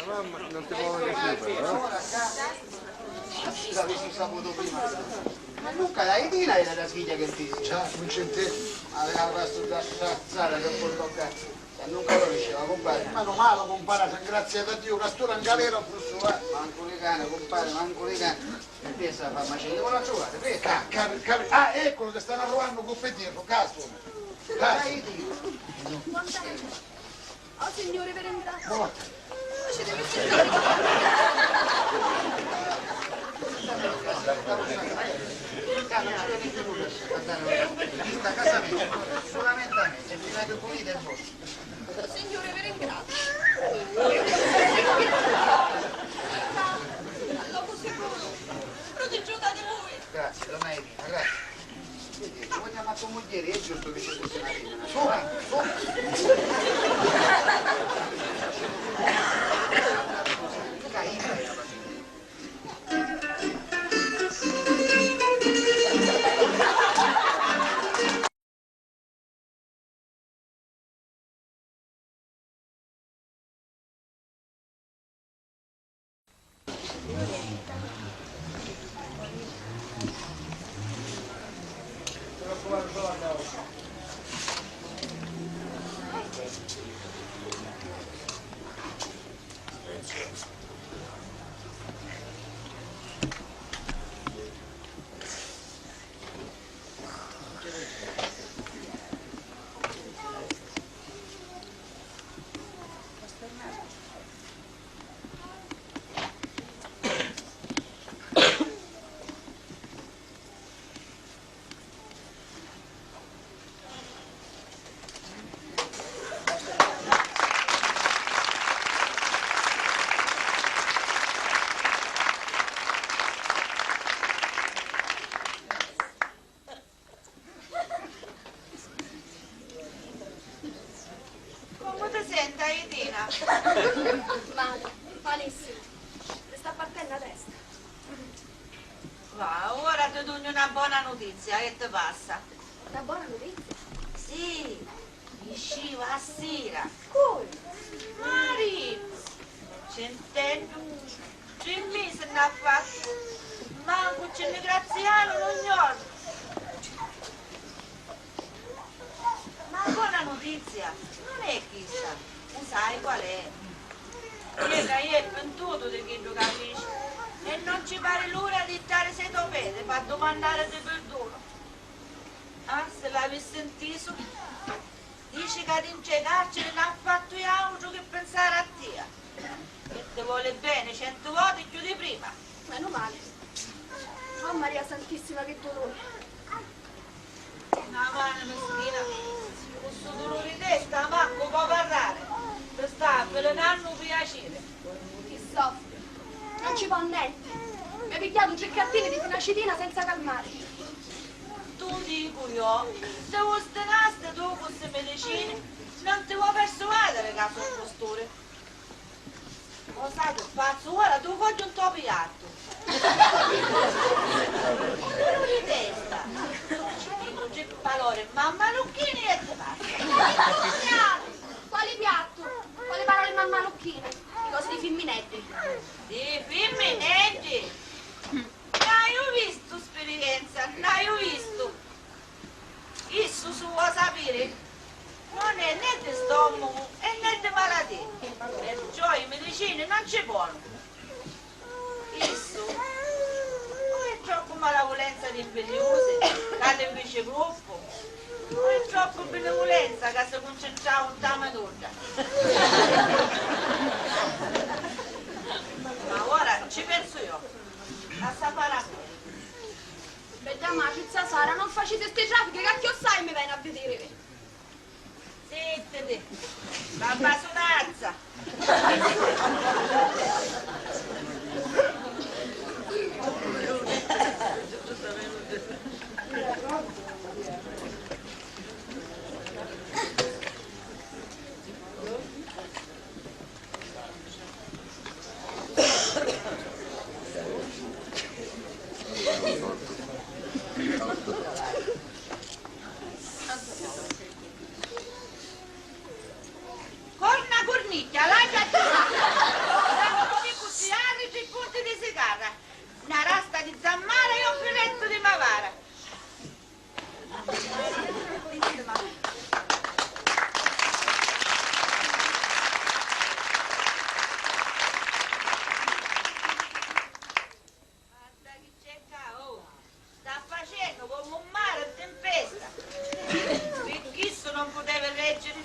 Mamma, non ti può nessuno, no? L'avessi saputo prima. Ma nunca la Idina era la sveglia che ti... Già, non c'è te. Aveva questo da strazzare che poi tocca. E nunca lo diceva, compare. Meno male, compare, ringraziate a Dio che sto in galera, professore. Manco le cane, compare, manco le cane. E pensa alla farmacia, devo la trovare, pensa. Ca-, ca-, ca-, ah, eccolo che stanno arrivando con Federico, caso. Caso. Oh, Signore, per entrare. Morta. Signore, vi ringrazio. Al loco sicuro, proteggiuta di voi. Grazie, donna Irina, grazie. Vedi, ci vogliamo a tua moglie, è giusto che ci fosse una femmina. Su, su. Caina era la femmina. Ti dugnu na bona nutizia, e ti passa? Na bona nutizia? Sì, nisciva a sira. Cui? Marizzu, centennu, tri misi nn'ha fattu, mancu ci nni grazianu nu jornu. Ma bona nutizia non è chista, u sai qual è? Iè ca iè è pintutu di chiddu ca fici e non ci pari l'ura di jittari seta u pedi p'addumannariti pirdunu. Ah, si l'avissi ntisu! Dici ca dintra i carceri n'ha fattu jautru chi pinsari a tia. E ti voli beni centu voti cchiù di prima. Menu mali. Oh Maria Santissima, che duluri! Na mani mischina, cu stu duluri di testa mancu po parrari, ti sta avvilinannu u piaciri. Chi soffri? Non ci po nenti. M'hai pigghiatu tri cartini di finacitina senza calmari. Tu dicu jo, si ustinasti tu cu sti midicini, non ti vo persuadiri ca su custuri. O sai chi fazzu? Ora tu vogghiu nto piattu. Duluri di testa. Ci dicu tri palori, mammalucchini e ti passa. Quali piattu? Quali piattu? Quali paroli mammalucchini? I cosi di fimmineddi. Di fimmineddi? N'haiu vistu spirienza, n'haiu vistu. Issu, su vo sapiri, non è né di stomacu e né di malatia, perciò i midicini non ci ponu. Issu o è troppu malavulenza di nvidiusi, ca li nfici gruppu, o è troppu binivulenza ca si cuncintrau nta minudda. Ma ora ci pensu jo, lassa fari a me. Bedda matri, zia Sara, non faciti sti trafichi ca chiossai mi veni a vidirivi. Zittiti, babba sunazza! Corna curnicchia, l'hai già trovata! Una coppia di cussiari, tri punti di sigarra, na rasta di zammara e un filettu di mavara. Guarda chi c'è ccà, oh! Sta facennu comu un mari in timpesta. Pi chissu non putevi leggiri.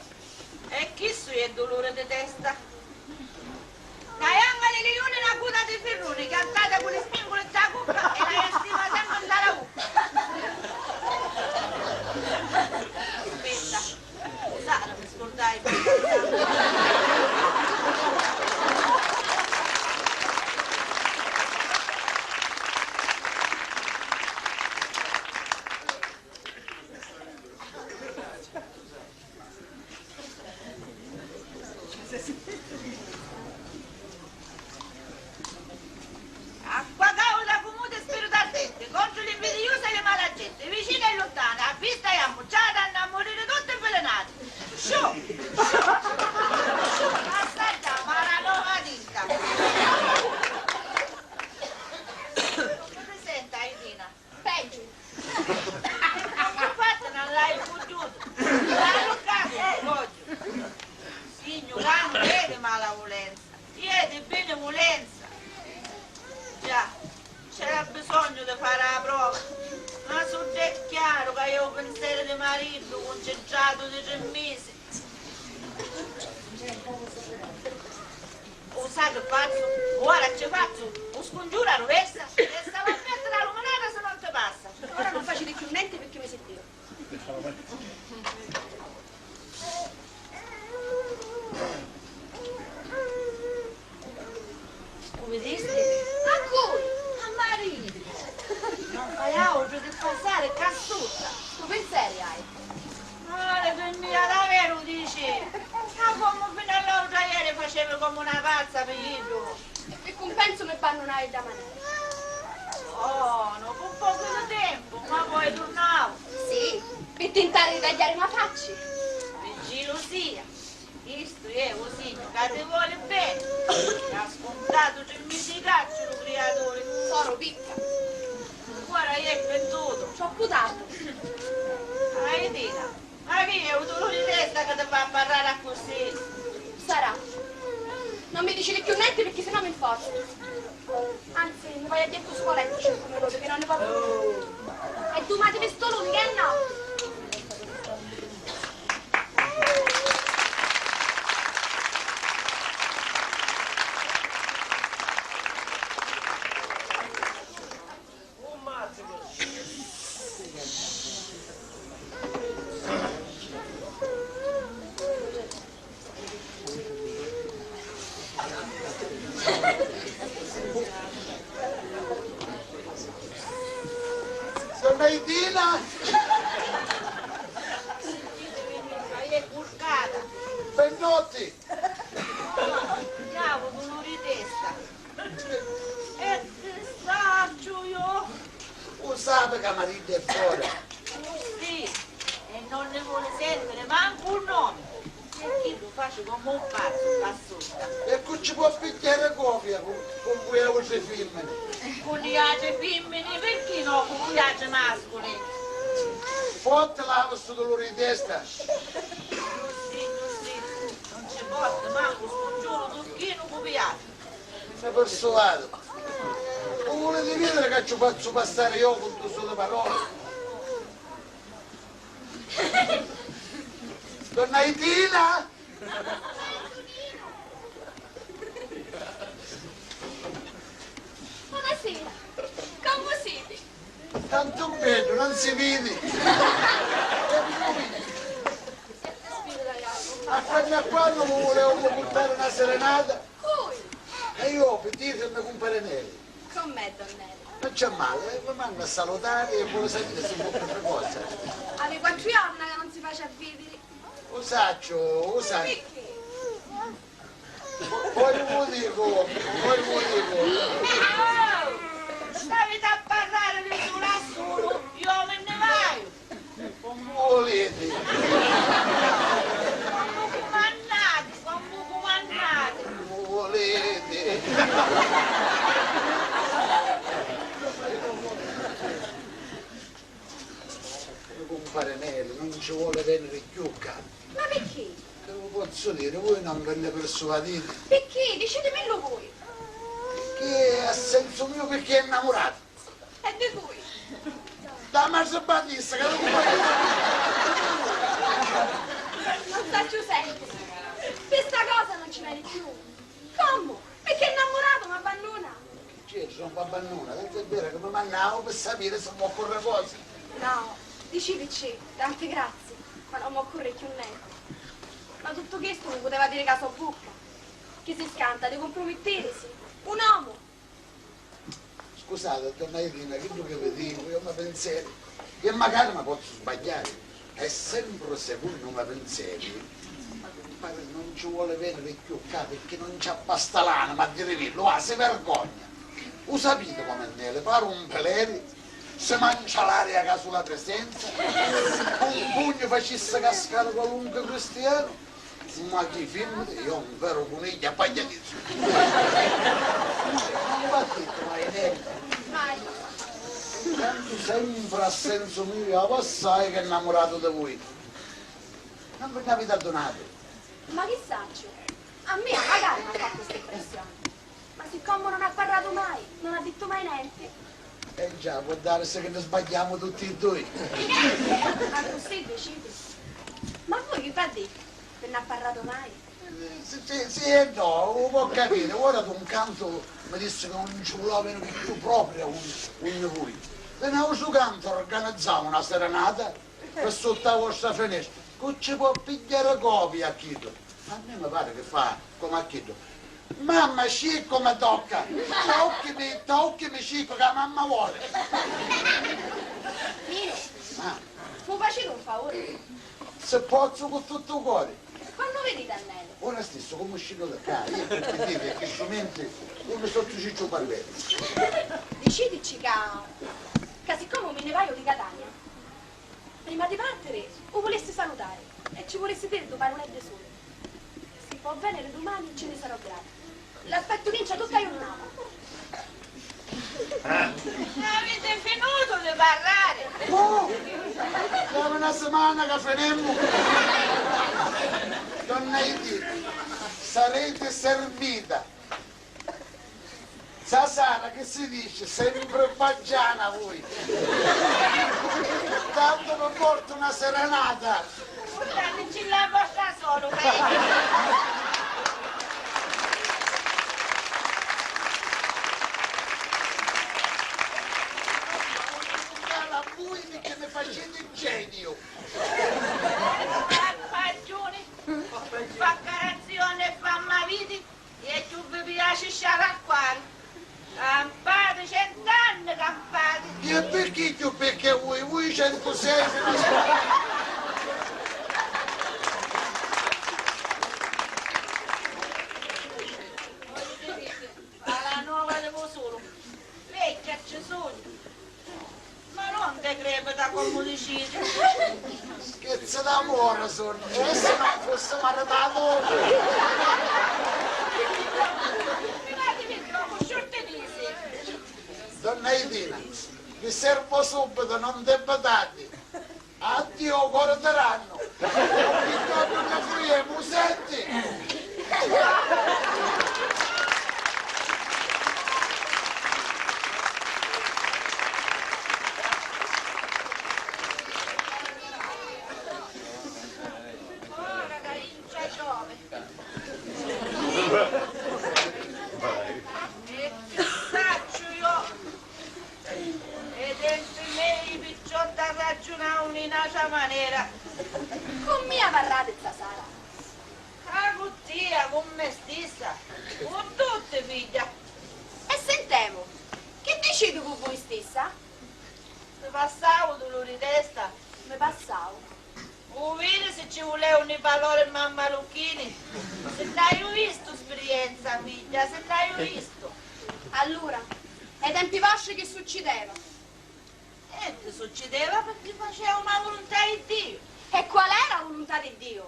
E chissu è duluri di testa. Na janga di liuni, na cuda di firruni, chiantata cu li spinguli nta cucca e la jastima sempri nta la vucca. Aspetta, scusati, mi scurdai. Acqua cauda cu mutu e spiritu ardenti, contru l'invidiusi e li mala genti, vicini e luntani, a vista e ammucciata, hannu a muriri tutti nvilinati. Sciù! Sciù! Assaggia, mara nova tinta! Comu ti senti, Aitina? Peggio. Infatti non l'hai fugghiuto. L'hai luccato il coggio. Signu ca non è di malavulenza, è di benevulenza. Già, c'era bisogno di fare la prova. Ma su è chiaro che io ho un pensiero di marito concentrato di tre mesi. U sai chi fazzu? Ora ci fazzu u scungiuru a ruversa e sta va a mettere a luminata se non ti passa. Ora non faciti più nenti perché mi sentite. U vidisti? A cui? A Maria! Non fai autru chi passari ccà sutta! Tu pinseri hai? Mali pi mia, daveru dici? Ma comu finu a l'autra ieri facevi comu na pazza pi iddu! E pi cumpensu mi bannunai dda manera. Oh, no, pi un pocu di Eh, u Signu ca ti voli beni, t'ha scuntatu tri misi di carceri u criaturi. Soru picca. Ora è pentutu. Troppu tardi. Aitina, ma chi è u duluri di testa ca ti fa parrari accussì? Sarà. Non mi diciti più nenti picchì sinnò mi infortu. Anzi, mi vaiu a jetta stu lettu cincu minuti, chi non ni vò più. E dumati vistu luni, che no? Donna Idina! Sentitemi, ma è curcata! Bennotti! Diavulu, duluri di testa! E chi sacciu iu? U sapi ca maridda è fora? Sì, e non ni voli sentiri mancu u nomi, e chiddu faci comu un pazzu ccà sutta. E cu ci pò pigghiari copia cu, cu vuiautri fimmini? Cu niatri fimmini, pirchì no cu vuiatri masculi? Fotti lavi stu duluri di testa! Giusti, giusti, non ci fotti mancu stu giuru turchinu cu viatri. Mi persuadu. U vuliti vidiri ca ci u fazzu passari iu cu dui suli paroli? Donna Itina! Bonasira, comu siti? Tantu beddu, non si vidi. E vui? A quannu a quannu mi vulivu purtari na sirinata? Cui? E iu, pi dirvi, me cumpari Neli. Con me, don Neli. Non c'è male, eh, mi manna a salutari e voli sapiri se vo qualchi cosa. Havi quattru jorna ca non si faci a vidiri. U sacciu, u sacciu. Picchì? Voi vu dicu, voi vu dicu. Oh, staviti a parrari di sulu a sulu, iu mi nni vaiu. Comu vuliti. Comu cumannati, comu cumannati. Comu vuliti. Cumpari Neli, non ci voli veniri cchiù ccà. Ma picchì? Ti lu pozzu diri, vui non vi nni persuaditi. Picchì? Dicitimillu vui. Picchì a sensu miu, picchì è nnamuratu. E di cui? Da Marzu Batista, ca lu cumpari. Non sacciu senti. Pi sta cosa non ci veni cchiù. Comu? Picchì è nnamuratu m'abbannuna? Certu, non v'abbannuna, tantu è veru ca mi mannau pi sapiri se vo qualchi cosa. No, dicitici, tanti grazii, ma non m'occurri cchiù nenti. Ma tuttu chistu mi puteva diri ca so bucca, chi si scanta di cumprumittirisi un omu. Scusati, donna Irina, chiddu chi vi dicu è u me pinseri, e macari mi pozzu sbagghiari, è sempri secunnu u me pinseri. Ma cumpari, non ci voli veniri cchiù ccà picchì non ci abbasta l'anima a dirivillu, va, si vergogna. U sapiti com'è Neli, pari un peleri, si mancia l'aria ca sula presenza, un pugnu facissi cascari qualunqui cristianu. Ma chi fimmini, iu un veru cunigghiu appagghiatizzu. Non v'ha dittu mai nenti? Mai. Tantu sempri a sensu miu, iu avu assai chi è nnamuratu di vui. Non vi nn'aviti addunatu? Ma chi sacciu? A mia macari m'ha fattu sta impressioni. Ma siccomu non ha parratu mai, non ha dittu mai nenti. Eh già, può darisi chi ni sbagghiamu tutti e dui. Accussì diciti? Ma a vui chi v'ha dittu? Chi non ha parratu mai? Eh, sì, sì, sì e no, u può capiri. Ora d'un cantu mi dissi ca non ci vuleva veniri cchiù propriu un, un di vui. Di n'autru cantu organizzamu na sirinata pi sutta a vostra finestra. Cu ci può pigghiari copia a chiddu? A mia mi pari chi fa comu a chiddu. Mamma, ciccu mi tocca! Tocchimi, tocchimi, ciccu, ca mamma voli! Ninu, ah, mi faciti un favuri? Si pozzu, cu tuttu u cori. Quannu viditi a Neli? Ora stissu, comu scinnu di ccà, iu pi diri chi strumenti unni sottu cicciu parreri. Dicitici ca, ca siccomu mi nni vaiu di Catania, prima di partiri u vulissi salutari e ci vulissi diri du paruleddi suli. Si O veneri dumani ci ni sarò grata. L'aspettu mincia tutta a jurnata. Aviti finutu di parrari? Oh! Dami na simana ca finimmu. Donna Idina, sariti servita. Za Sara, chi si dici? Sempri baggiana vui. Tantu vi portu na sirinata. Purtaticilla a vostra soru, ca a vui picchì mi faciti geniu. Baggiuni, fa carazzioni e famma vidi. E chiù vi piaci sciaracquari, campati cent'anni, campati. E picchì chiù picchì a vui? Vui centusei fino a scola. Fa la nova di vo suru. Vecchia ci sugnu. Ma non decrepita comu diciti. Schizzi d'amore sunnu, e si non fussi maritatu? Fidatevi, dopo sciortenisi. Donna Idina, vi servo subito, non debitate. Addiu, cori tirannu. Ogni giornu ne fuiemu, senti. Ora ca incia chiovi. E chi sacciu iò? E tempi mei i picciotti arraggiunavunu in atra manera. Cu mia parrati, za Sara? Ah, cu tia, cu me stissa, cu tutti, figghia. E sintemu, chi diciti cu vui stissa? Mi passau u duluri di testa. Mi passau. U viri si ci vuleu ni palori mammalucchini? Si nn'haiu vistu spirienza, figghia, si nn'haiu vistu. Allura, ai tempi vostri chi succideva? Nenti succideva picchì faceumu a vuluntà di Diu. E qual era a vuluntà di Diu?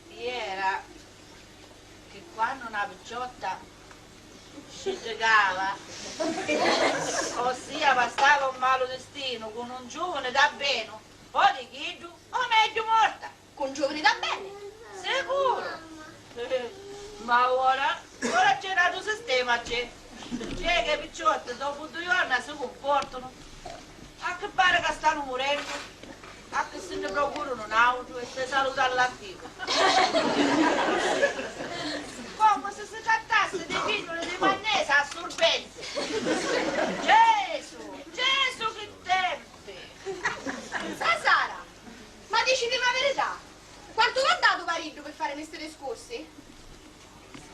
Iera chi quannu na picciotta sciddicava, ossia passava un malu distinu cu nun giuvuni da benu, o di chiddu, o megghiu morta. Cu un giuvuni da beni? Sicuru! Eh, ma ora, ora c'è n'atru sistema, c'è. C'è che i picciotti dopu dui jorna si cumportunu. A chi pari ca stanu murennu, a chi si nni procurunu n'autru e si saluta all'antica. Comu si si trattassi di finnuli di magnesi assurbenti. Gesù, Gesù, chi tempi! Za Sara, ma dicitimi a virità, quantu v'ha datu mariddu pi fari sti discursi?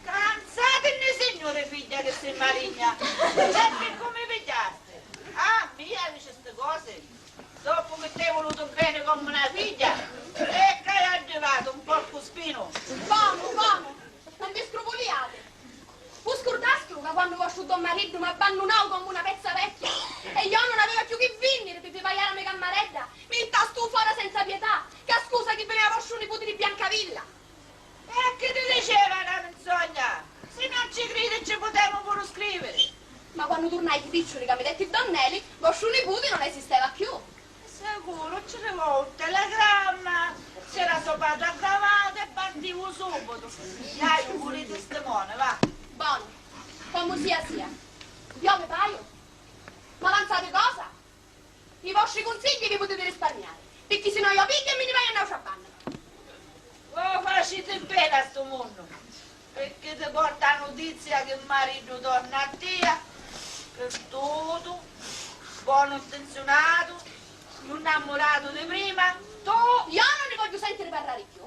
Scansatinni, signuri, figghia chi si maligna! E pi cu mi pigghiasti? A mia dici sti cosi? Dopu chi t'haiu vulutu beni comu na figghia, e ca hai addivatu un porcu spinu! Comu, comu? Non vi scrupuliati! Vu scurdastru ca quannu vostru don mariddu m'abbannunau comu na pezza vecchia e io non aveva chiù chi vinniri pi vi paiari a me cammaredda, mi ntastù fora senza pietà, ca scusa chi veniva vostru niputi di Biancavilla? E chi ti diceva na minzogna? Si non ci cridi ci putemu puru scriviri. Ma quannu turnai i picciuli ca mi detti don Neli, vostru niputi non esisteva chiù. Sicuru, ci rivò un telegramma, c'era so patri a cravata e partiu subitu. Iaiu puru i tistimoni, va. Bonu, comu sia sia. Io vi paiu? M'avanzati cosa? I vostri cunsigli vi putiti risparmiari, picchì si no io pigghiu e mi ni vaiu a n'autra banna. Vo faciti beni a stu munnu, picchì ti porta a nutizia chi mariddu torna a tia, pirtutu, bonu ntinziunatu, chiù nnammuratu di prima, tu. Io non ni vogghiu sentiri parrari chiù.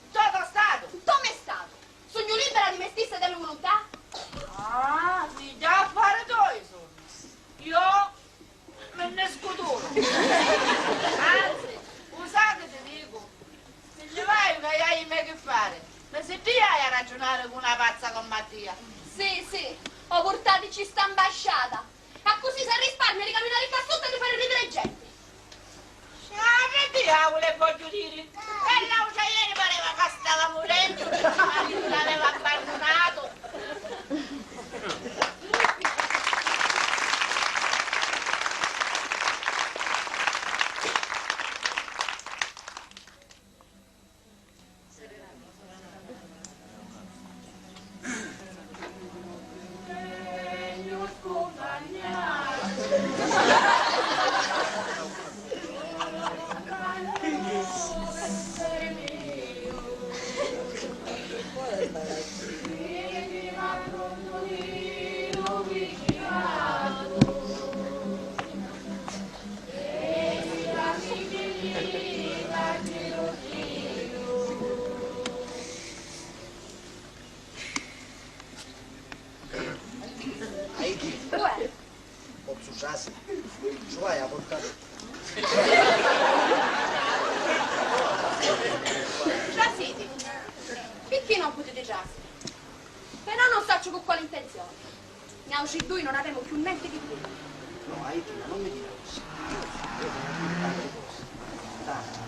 Ntô to statu? Ntô me statu. Sugnu libera di me stissa e dê me vuluntà? Ah, figghia, affari toi sunnu. Io mi nni scuturu. Anzi, u sai chi ti dicu? Mi nni vaiu ca iaiu me chi fari. Mi si ddì iaiu a ragiunari cu na pazza comu a tia. Sì, sì, o purtatici sta ambasciata. Accussì s'arrisparmia di caminari ccà sutta e di fari ridiri a genti. Sciarra diavulu, vogghiu diri. E l'autra ieri pareva ca stava murennu. Aiti. Uè. Pozzu trasiri? Ci vai a portari? Trasiti. Picchì non putiti trasiri? Però non sacciu cu quali intenzioni. Niautri dui non avemu cchiù nenti chi diri. No, Aitina, non mi diri accussì. Io t'haiu a diri tanti cosi. Tanti.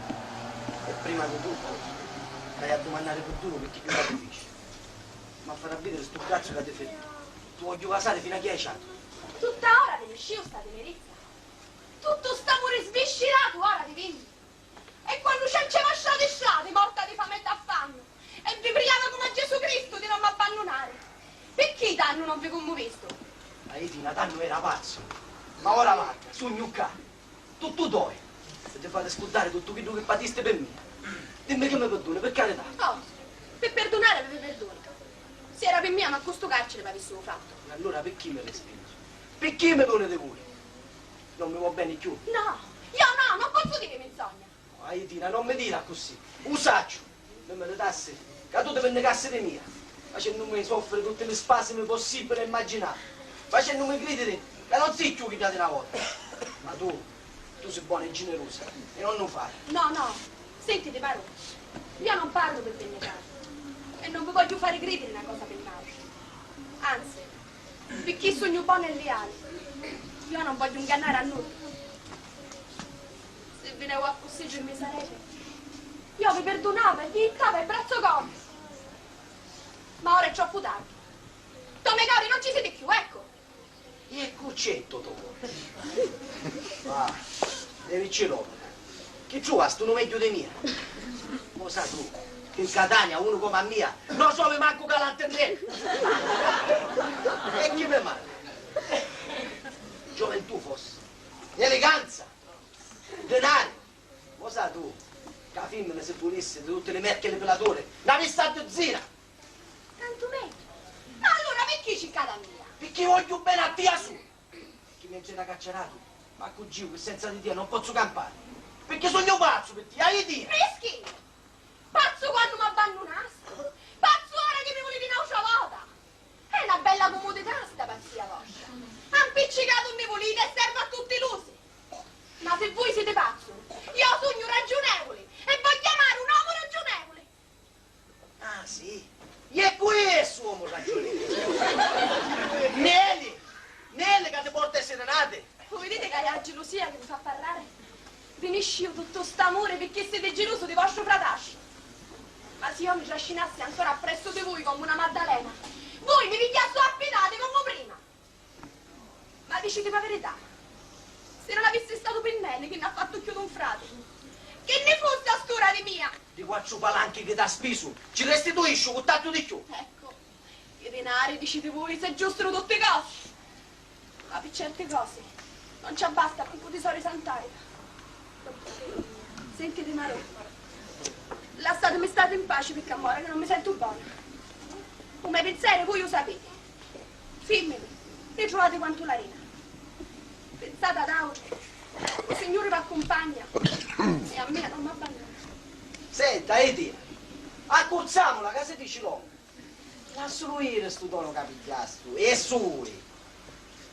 E prima di tuttu, t'haiu a dumannari pirdunu pi chiddu ca ti fici. Ma fari a vidiri stu cazzu ca ti feri. Tu vogghiu vasari finu a chi hai ciatu. Tutta ora ti nisciu sta tinirizza? Tuttu st'amuri svisciratu ora ti vinni? E quannu cianciava strati strati, morta di fami e d'affannu, e vi priava comu a Gesù Cristu di non m'abbannunari, picchì tannu non vi cummuvistu? Aitina, tannu era pazzu, ma ora varda, sugnu ccà, tuttu toi, e ti fati scurdari tuttu chiddu chi patisti pi mia. Dimmi chi mi pirduni, pi carità. Oh, pi pirdunari vi pirdunu. Si era pi mia, mancu stu carciri v'avissivu fattu. E allura picchì mi rispingi? Picchì mi duni di vuli? Non mi vo beni cchiù? No, io no, non pozzu diri minzogna. Aitina, non mi diri accussì. U sacciu, mi miritassi ca tu ti vinnicassi di mia, facennumi soffiri tutti li spasimi possibili e immaginabili, facennumi cridiri ca non si cchiù chidda di na vota. Ma tu, tu si bona e generusa e non u fari. No, no, sintiti, Maru, io non parlu pi vinnicari e non vi vogghiu fari cridiri na cosa pi n'autra. Anzi, picchì sugnu bona e liali, io non vogghiu ngannari a nuddu. Si vineu accussì ci mi sarete, io vi pirdunava e vi jittava e brazzu corti. Ma ora è troppu tardi. Tommy Cori, non ci siti cchiù, ecco! E cu c'è Totò? Ah, devi ci l'omu. Chi truvasti unu megghiu di mia? Cosa tu? In Catania unu comu a mia non trovi mancu galanterei. E chi mi manca? Gioventù forsi? Eleganza? Dinari? Cosa tu? Ca fimmina, si vulissi, di tutti li merchi e li pilaturi, n'avissi a duzzina! Tantu megghiu. Ma allura picchì circati a mia? Picchì vogghiu beni a tia sulu. Chi mentri era cacciaratu m'accuggìu chi senza di tia non pozzu campari. Picchì sugnu pazzu pi tia, Aitina! Mischinu! Pazzu quannu m'abbannunasti? Pazzu ora chi mi vuliti n'autra vota? È na bella cumudità sta pazzia vostra. Ampiccicatu unni vuliti e servi a tutti l'usi. Ma si vui siti pazzu, io sugnu raggiunevuli e vogghiu amari un omu raggiunevuli. Ah, sì? E cu è stu omu raggiunevuli? Neli! Neli ca ti porta e sirinati? Vu viditi ca è a gilusia chi vi fa parrari? Vi nisciu tuttu st'amuri picchì siti gilusu di vostru fratastru. Ma si io mi trascinassi ancora appressu di vui comu na Maddalena, vui mi pigghiassiu a pidati comu prima. Ma dicitimi a virità, si non avissi statu pi Neli chi n'ha fattu cchiù d'un frati, chi nni fussi a st'ura di mia? Di quattru palanchi chi t'ha spisu, ci restituisciu cu tantu di cchiù. Ecco, i dinari, diciti vui, s'aggiustanu tutti cosi. Ma pi certi cosi non ci abbasta mancu u tisoru i Sant'Aita. Sintiti, Marò, lassatimi stari in paci picchì ammora ca non mi sentu bona. U me pinzeru vui u sapiti. Fimmini, ni truvati quantu la rina. Pinsati ad autri. U Signuri v'accumpagna e a mia non m'abbannuna. Senta, Aitina, accurzamula ca si fici longu. Lassulu iri stu tonu ca pigghiastu, e suli.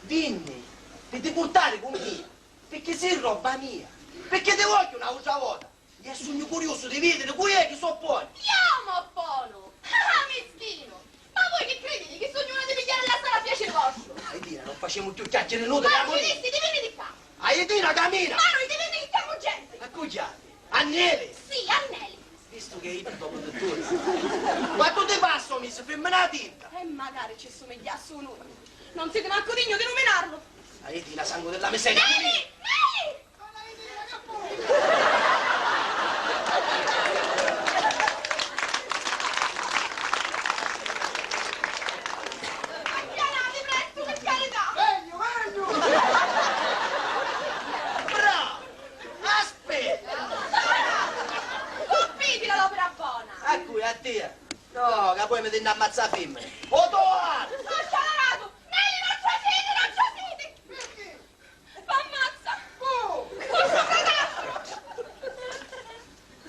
Vinni pi ti purtari cu mia, picchì si robba mia, picchì ti vogghiu n'autra vota. E sugnu curiusu di vidiri cu è chi s'opponi. Io m'opponu? Ah, mischinu! Ma vui chi criditi, chi sugnu una di pigghiari e lassari a piaciri vostru? Aitina, non facemu cchiù chiacchiari inutili, amuri! Ma ci dissi di viniri ccà! Aitina, camina! Ma nui ti vinni chi chiamu genti! A cu chiami? A Neli? Sì, a Neli! Vistu chi è iddu dopu di tutti. Quantu ti passa, o misi, fimmina tinta? E macari ci sumigghiassi u numi. Non siti mancu dignu di numinarlu. Aitina, sangu della miseria. Neli! Neli! Acchianati prestu, pi carità! Vegnu, vegnu! No, ca poi mi tinni ammazzà fimmini. O Toa! Sò scialaratu! Neli, non ci siti, non ci siti! Pirchì? V'ammazza! Cu? Cu so fratastru!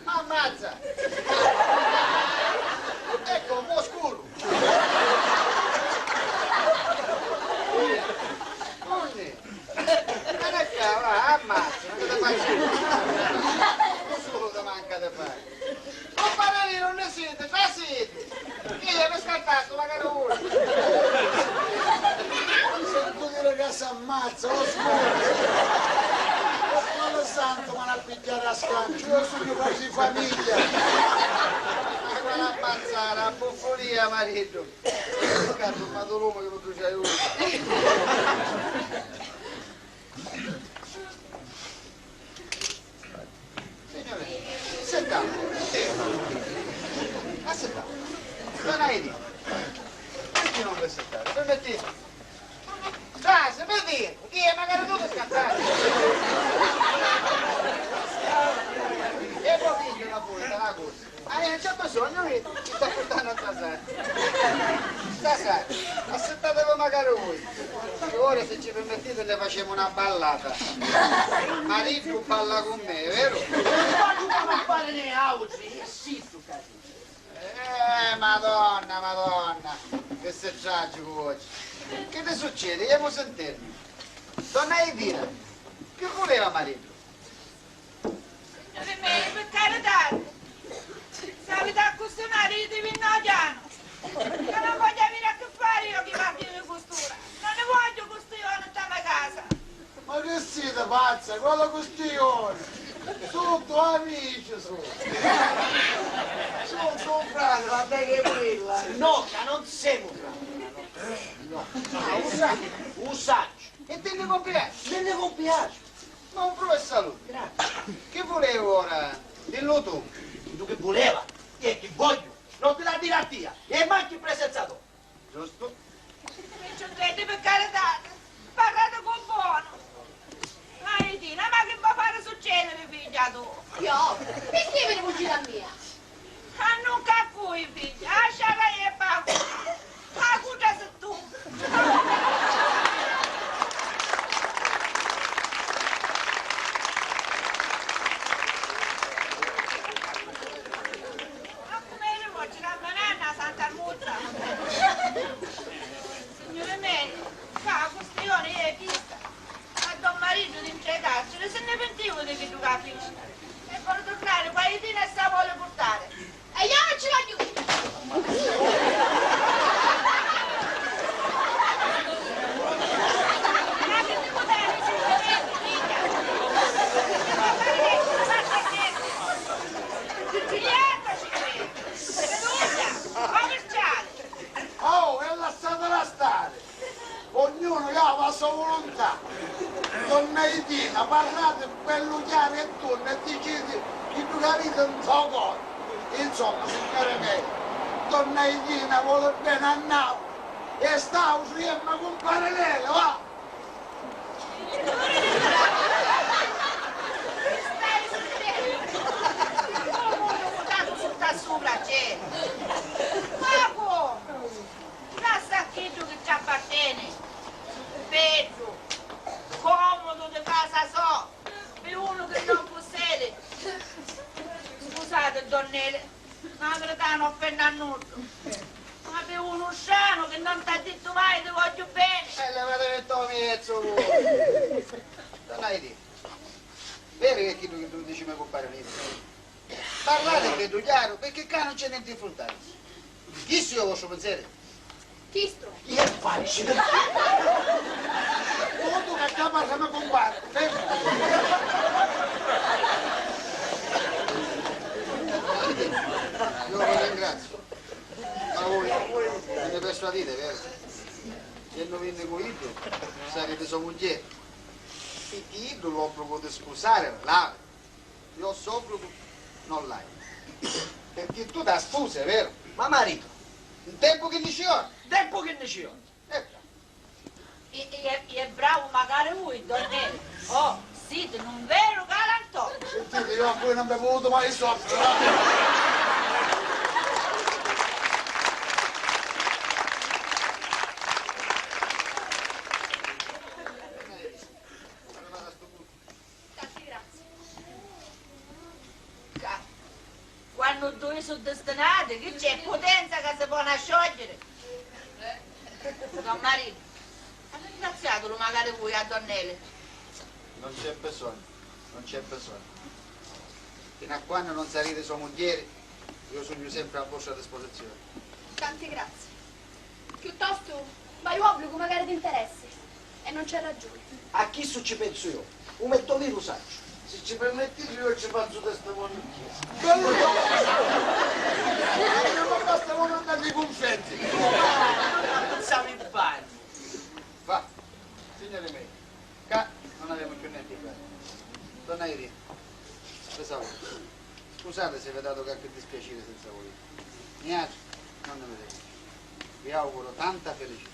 Ammazza! Ecco, mo scuru! Unni? Ma da ccà, va, ammazza, ma che ti faccio? Sulu ti manca di fare. Cumpari Ninu, unni siti? Trasiti! Chi è, mi scartatu, magari vuoi! Sentu diri ca s'ammazza, o scusa! O quale santu m'hannu a pigghiari a scanciu? Io sugnu quasi famiglia! Ma quale ammazzari, a buffunia, mariddu! Peccato, ma tu l'uomo che non tu c'hai uno! Signore, sentati. Assettate. Donna Edi, perché non vi assettate? Permettete. Dai, se mi dico, chi è magari tu che scappate? E poi figlio la fuori, la cosa. Ah, eh, c'è bisogno, vedi? Ci sta portando a trasare. Stasera, assettatevi magari voi. Che ora, se ci permettete, ne facciamo una ballata. Mariddu balla con me, vero? Ma non fare ne altri, e sì, tu, cari. Eh, Madonna, Madonna, che sei tragico oggi. Che ti succede? Iamo sentirmi. Donna Edina, che voleva mariddu? Signuri mei, pi caritati, s'aviti accussì mariti, vi nno chianu, ca non vogghiu aviri a chi fari io chi mariti di custura, non ni vogghiu custioni nta me casa. Ma chi siti pazza? Quali custioni? Su du amici su. Su du frati, va bene quella. No, ca non semu frati. No. Ah, u sa-, u sacciu. E ti nni compiaci? Mi nni compiaci. Ma un pruvi e saluti. Grazie. Chi vulevi ora? Dillu tu. Chiddu chi vuleva, e chi vogghiu, non ti l'ha diri a tia, e mancu in presenza to. Giustu. Mi ci credi, pi carità, parrati cu bonu. Maritina, ma chi va fari succediri, figghia tu? Io? Pirchì veni cucina mia? A nun ca fui, figghia, a sciarra e pagu. A cutra si tu. Ma cumu eri oggi, la me nanna Santa Muzza? Signuri mei, ca custioni è chista. A to maritu dintra i carceri si nni pintiu di chiddu ca fici e voli turnari cu a Itina e sa voli purtari. E io non ci voglio dire. Ma chi ti puteri sicuramente, figghia? Ma fari che ti passa niente. Niente ci credi. Fiducia, commerciale. Oh, e lassatela stari! Ognunu havi a so vuluntà. Donna Itina, parrati bellu chiaru e tunnu e diciti chiddu chi aviti nto coru. Insomma, signuri mei, donna Itina voli beni a nautri e st'autru è me cumpari Neli, va! Stai zittu! Comu nu mutatu sutta supra c'è! Ma comu? Lassa a chiddu chi ci apparteni, beddu, comudu di casa so, pi unu chi non pussedi. Scusati, don Neli, ma Gritano offenni a nuddu, ma pi unu stranu chi non t'ha dittu mai ti vogghiu beni. E levati di to mezzu, voi! Donna Edita, veri che è chiddu chi dici me cumpari Neli? Parlati beddu chiaru, picchì ccà non c'è nenti di fruntari. Chistu è u vostru pinseri? Chistu. Chi è facili? Tuttu ca ccà parra me cumpari, fermu. Io vi ringrazio, ma voi mi persuadite, vero? Jennuvinni cu iddu, sariti so mugghieri. Picchì iddu l'obbligu di spusari l'havi. Io ss'obbligu non l'haiu. Picchì tu t'ha spusa, è vero? Ma maritu. N tempu chi nni ci jorna. Tempu chi nni ci jorna. E bravo. E, e, e bravu macari vui, don Neli. Oh, siti nun veru galantotti. Sentiti, io a voi non vi ho voluto mai soffrire, va? Su' destinati, chi c'è? Putenza ca si poni a sciogghiari! Don Marinu, ringraziatulu macari vui a don Neli. Non c'è bisogno, non c'è bisogno. Fino a quannu non sariti so mugghieri, io sugnu sempri a vostra disposizioni. Tanti grazie. Chiuttostu, m'haiu obbligu macari d'interessi, e non c'è ragiuni. A chissu ci pensu io, u me doviri u sacciu. Si ci pirmittiti, io ci fazzu testimoniu in chiesa. Bellu! E non mi basta una di cunfetti. Savi bagnu. Va, signori miei, ca non avemu cchiù nenti di fari. Donna Irina, vi salutu. Scusati si vi datu qualche dispiaciri senza vuliri. Niatri non ni videmu. Vi auguru tanta felicità.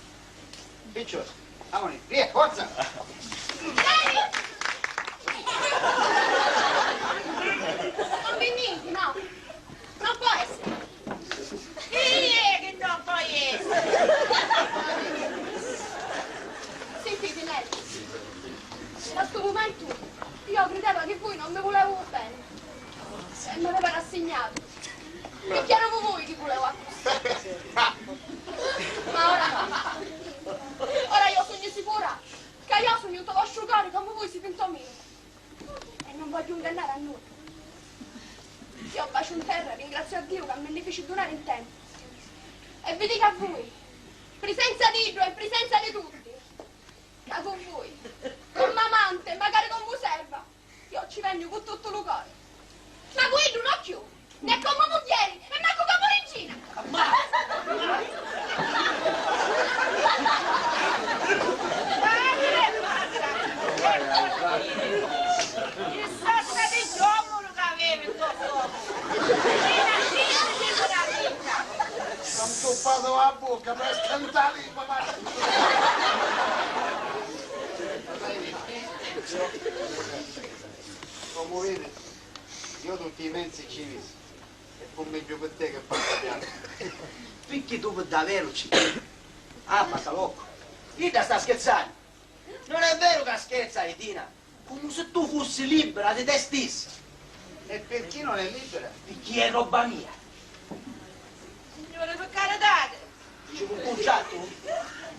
Piccioli, amuni, via, forza! Non vi nenti, no! Non può essere! Chi è che non può essere? Sentiti, Nelly, fino a stu mumentu io crideva che voi non mi vulevu bene e mi aveva rassignato. Picchì eruvu vui chi vulevu accussì. Ma ora no. Ora io sugnu sicura ca io sugnu nto vostru cori comu vui siti nto miu. E non vogghiu ngannari a nuddu. Io baciu in terra e ringraziu a Diu ca mi nni fici dunari in tempu. E vi dicu a vui, in prisenza d'iddu e in prisenza di tutti, ca cu vui, comu amanti e macari comu serva, io ci vegnu cu tuttu lu cori. Ma cu iddu no cchiù, né comu mugghieri e mancu comu riggina! Padre, basta! Chi sorta di giomulu ca avevi nto corpu? Appena diciti di una vita! M'ha ntuppatu a bucca per scantali, papà! Comu vidi, io tutti i menzi ci misi, e fu megghiu pi te che parla piano. Picchì tu pi daveru ci cridi? Ah, battalocu! Idda sta scherzannu! Non è veru ca scherza, Idina! Comu si tu fussi libera di te stissa! E pirchì non è libera? Picchì è robba mia! Signuri, pi caritati! Ci vu un cuntrattu?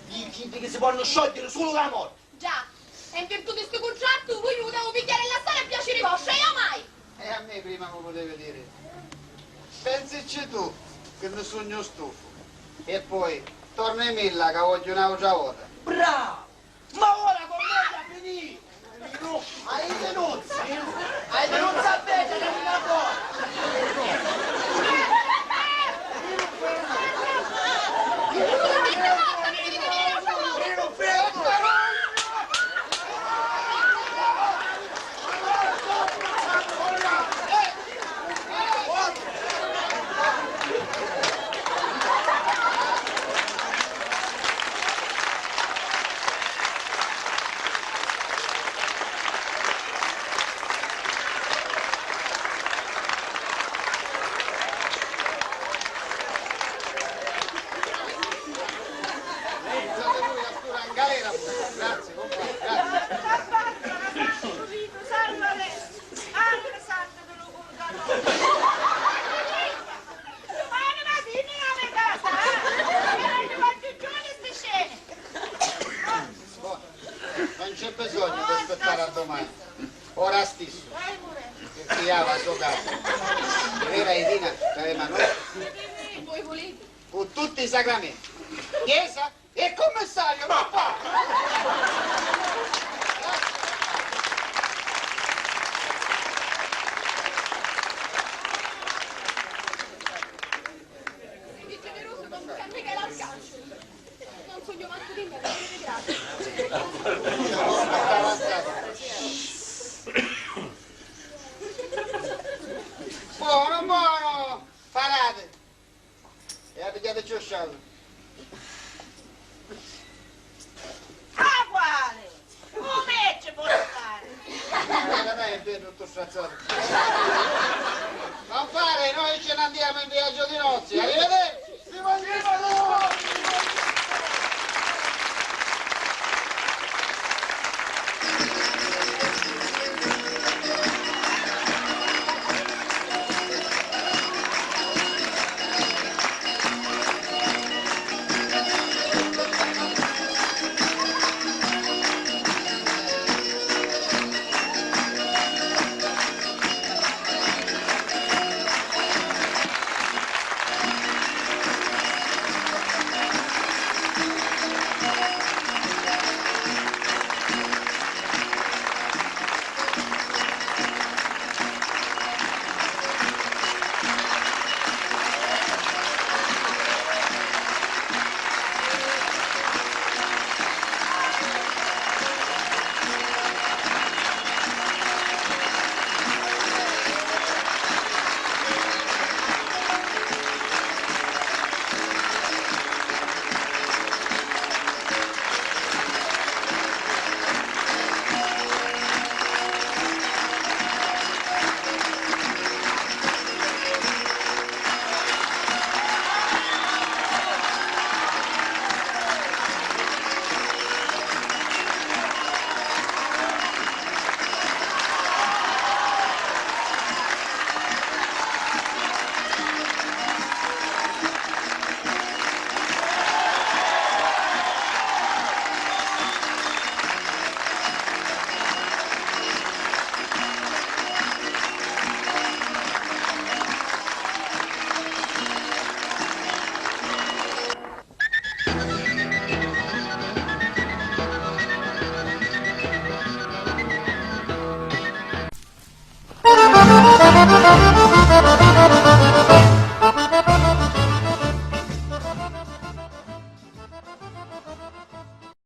Diciti chi si ponnu sciogghiari sulu la morti! Già, e in virtù di stu cuntrattu, vui vu devu pigghiari e lassari a piaciri vostru, e io mai! E a me prima mi putevi diri, pensici tu, chi nni sugnu stufu. E poi, tornimilla ca vogghiu n'autra vota. Bravo! Ma ora cu me a finì! Hai denunzia! Hai denunzia a vediri una cosa! Grazie, compà, grazie. Salva adesso! Anima santa di lu purgatorio! Anima, dimmi la verità, eh? Che non ti voglio più di sti scene! Bon, non c'è bisogno di aspettare a domani. Ora stissu. Dai, amore. Pirchì io a so casa. Vera Irina, t'avemu a noi. Voi volete? Cu tutti i sacramenti. Chiesa? E cummissariu, non fa! Siti generusu comu San Michele Arcangelo. Non sugnu mancu digna di diri grazie. Buono, buono! Parate! E a pigghiateci u scialu. Ah, quali? Comu ci pò stari? Eh, vabbè, è vero, tutto stracciato. Compare, noi ce ne andiamo in viaggio di nozze. Arrivederci.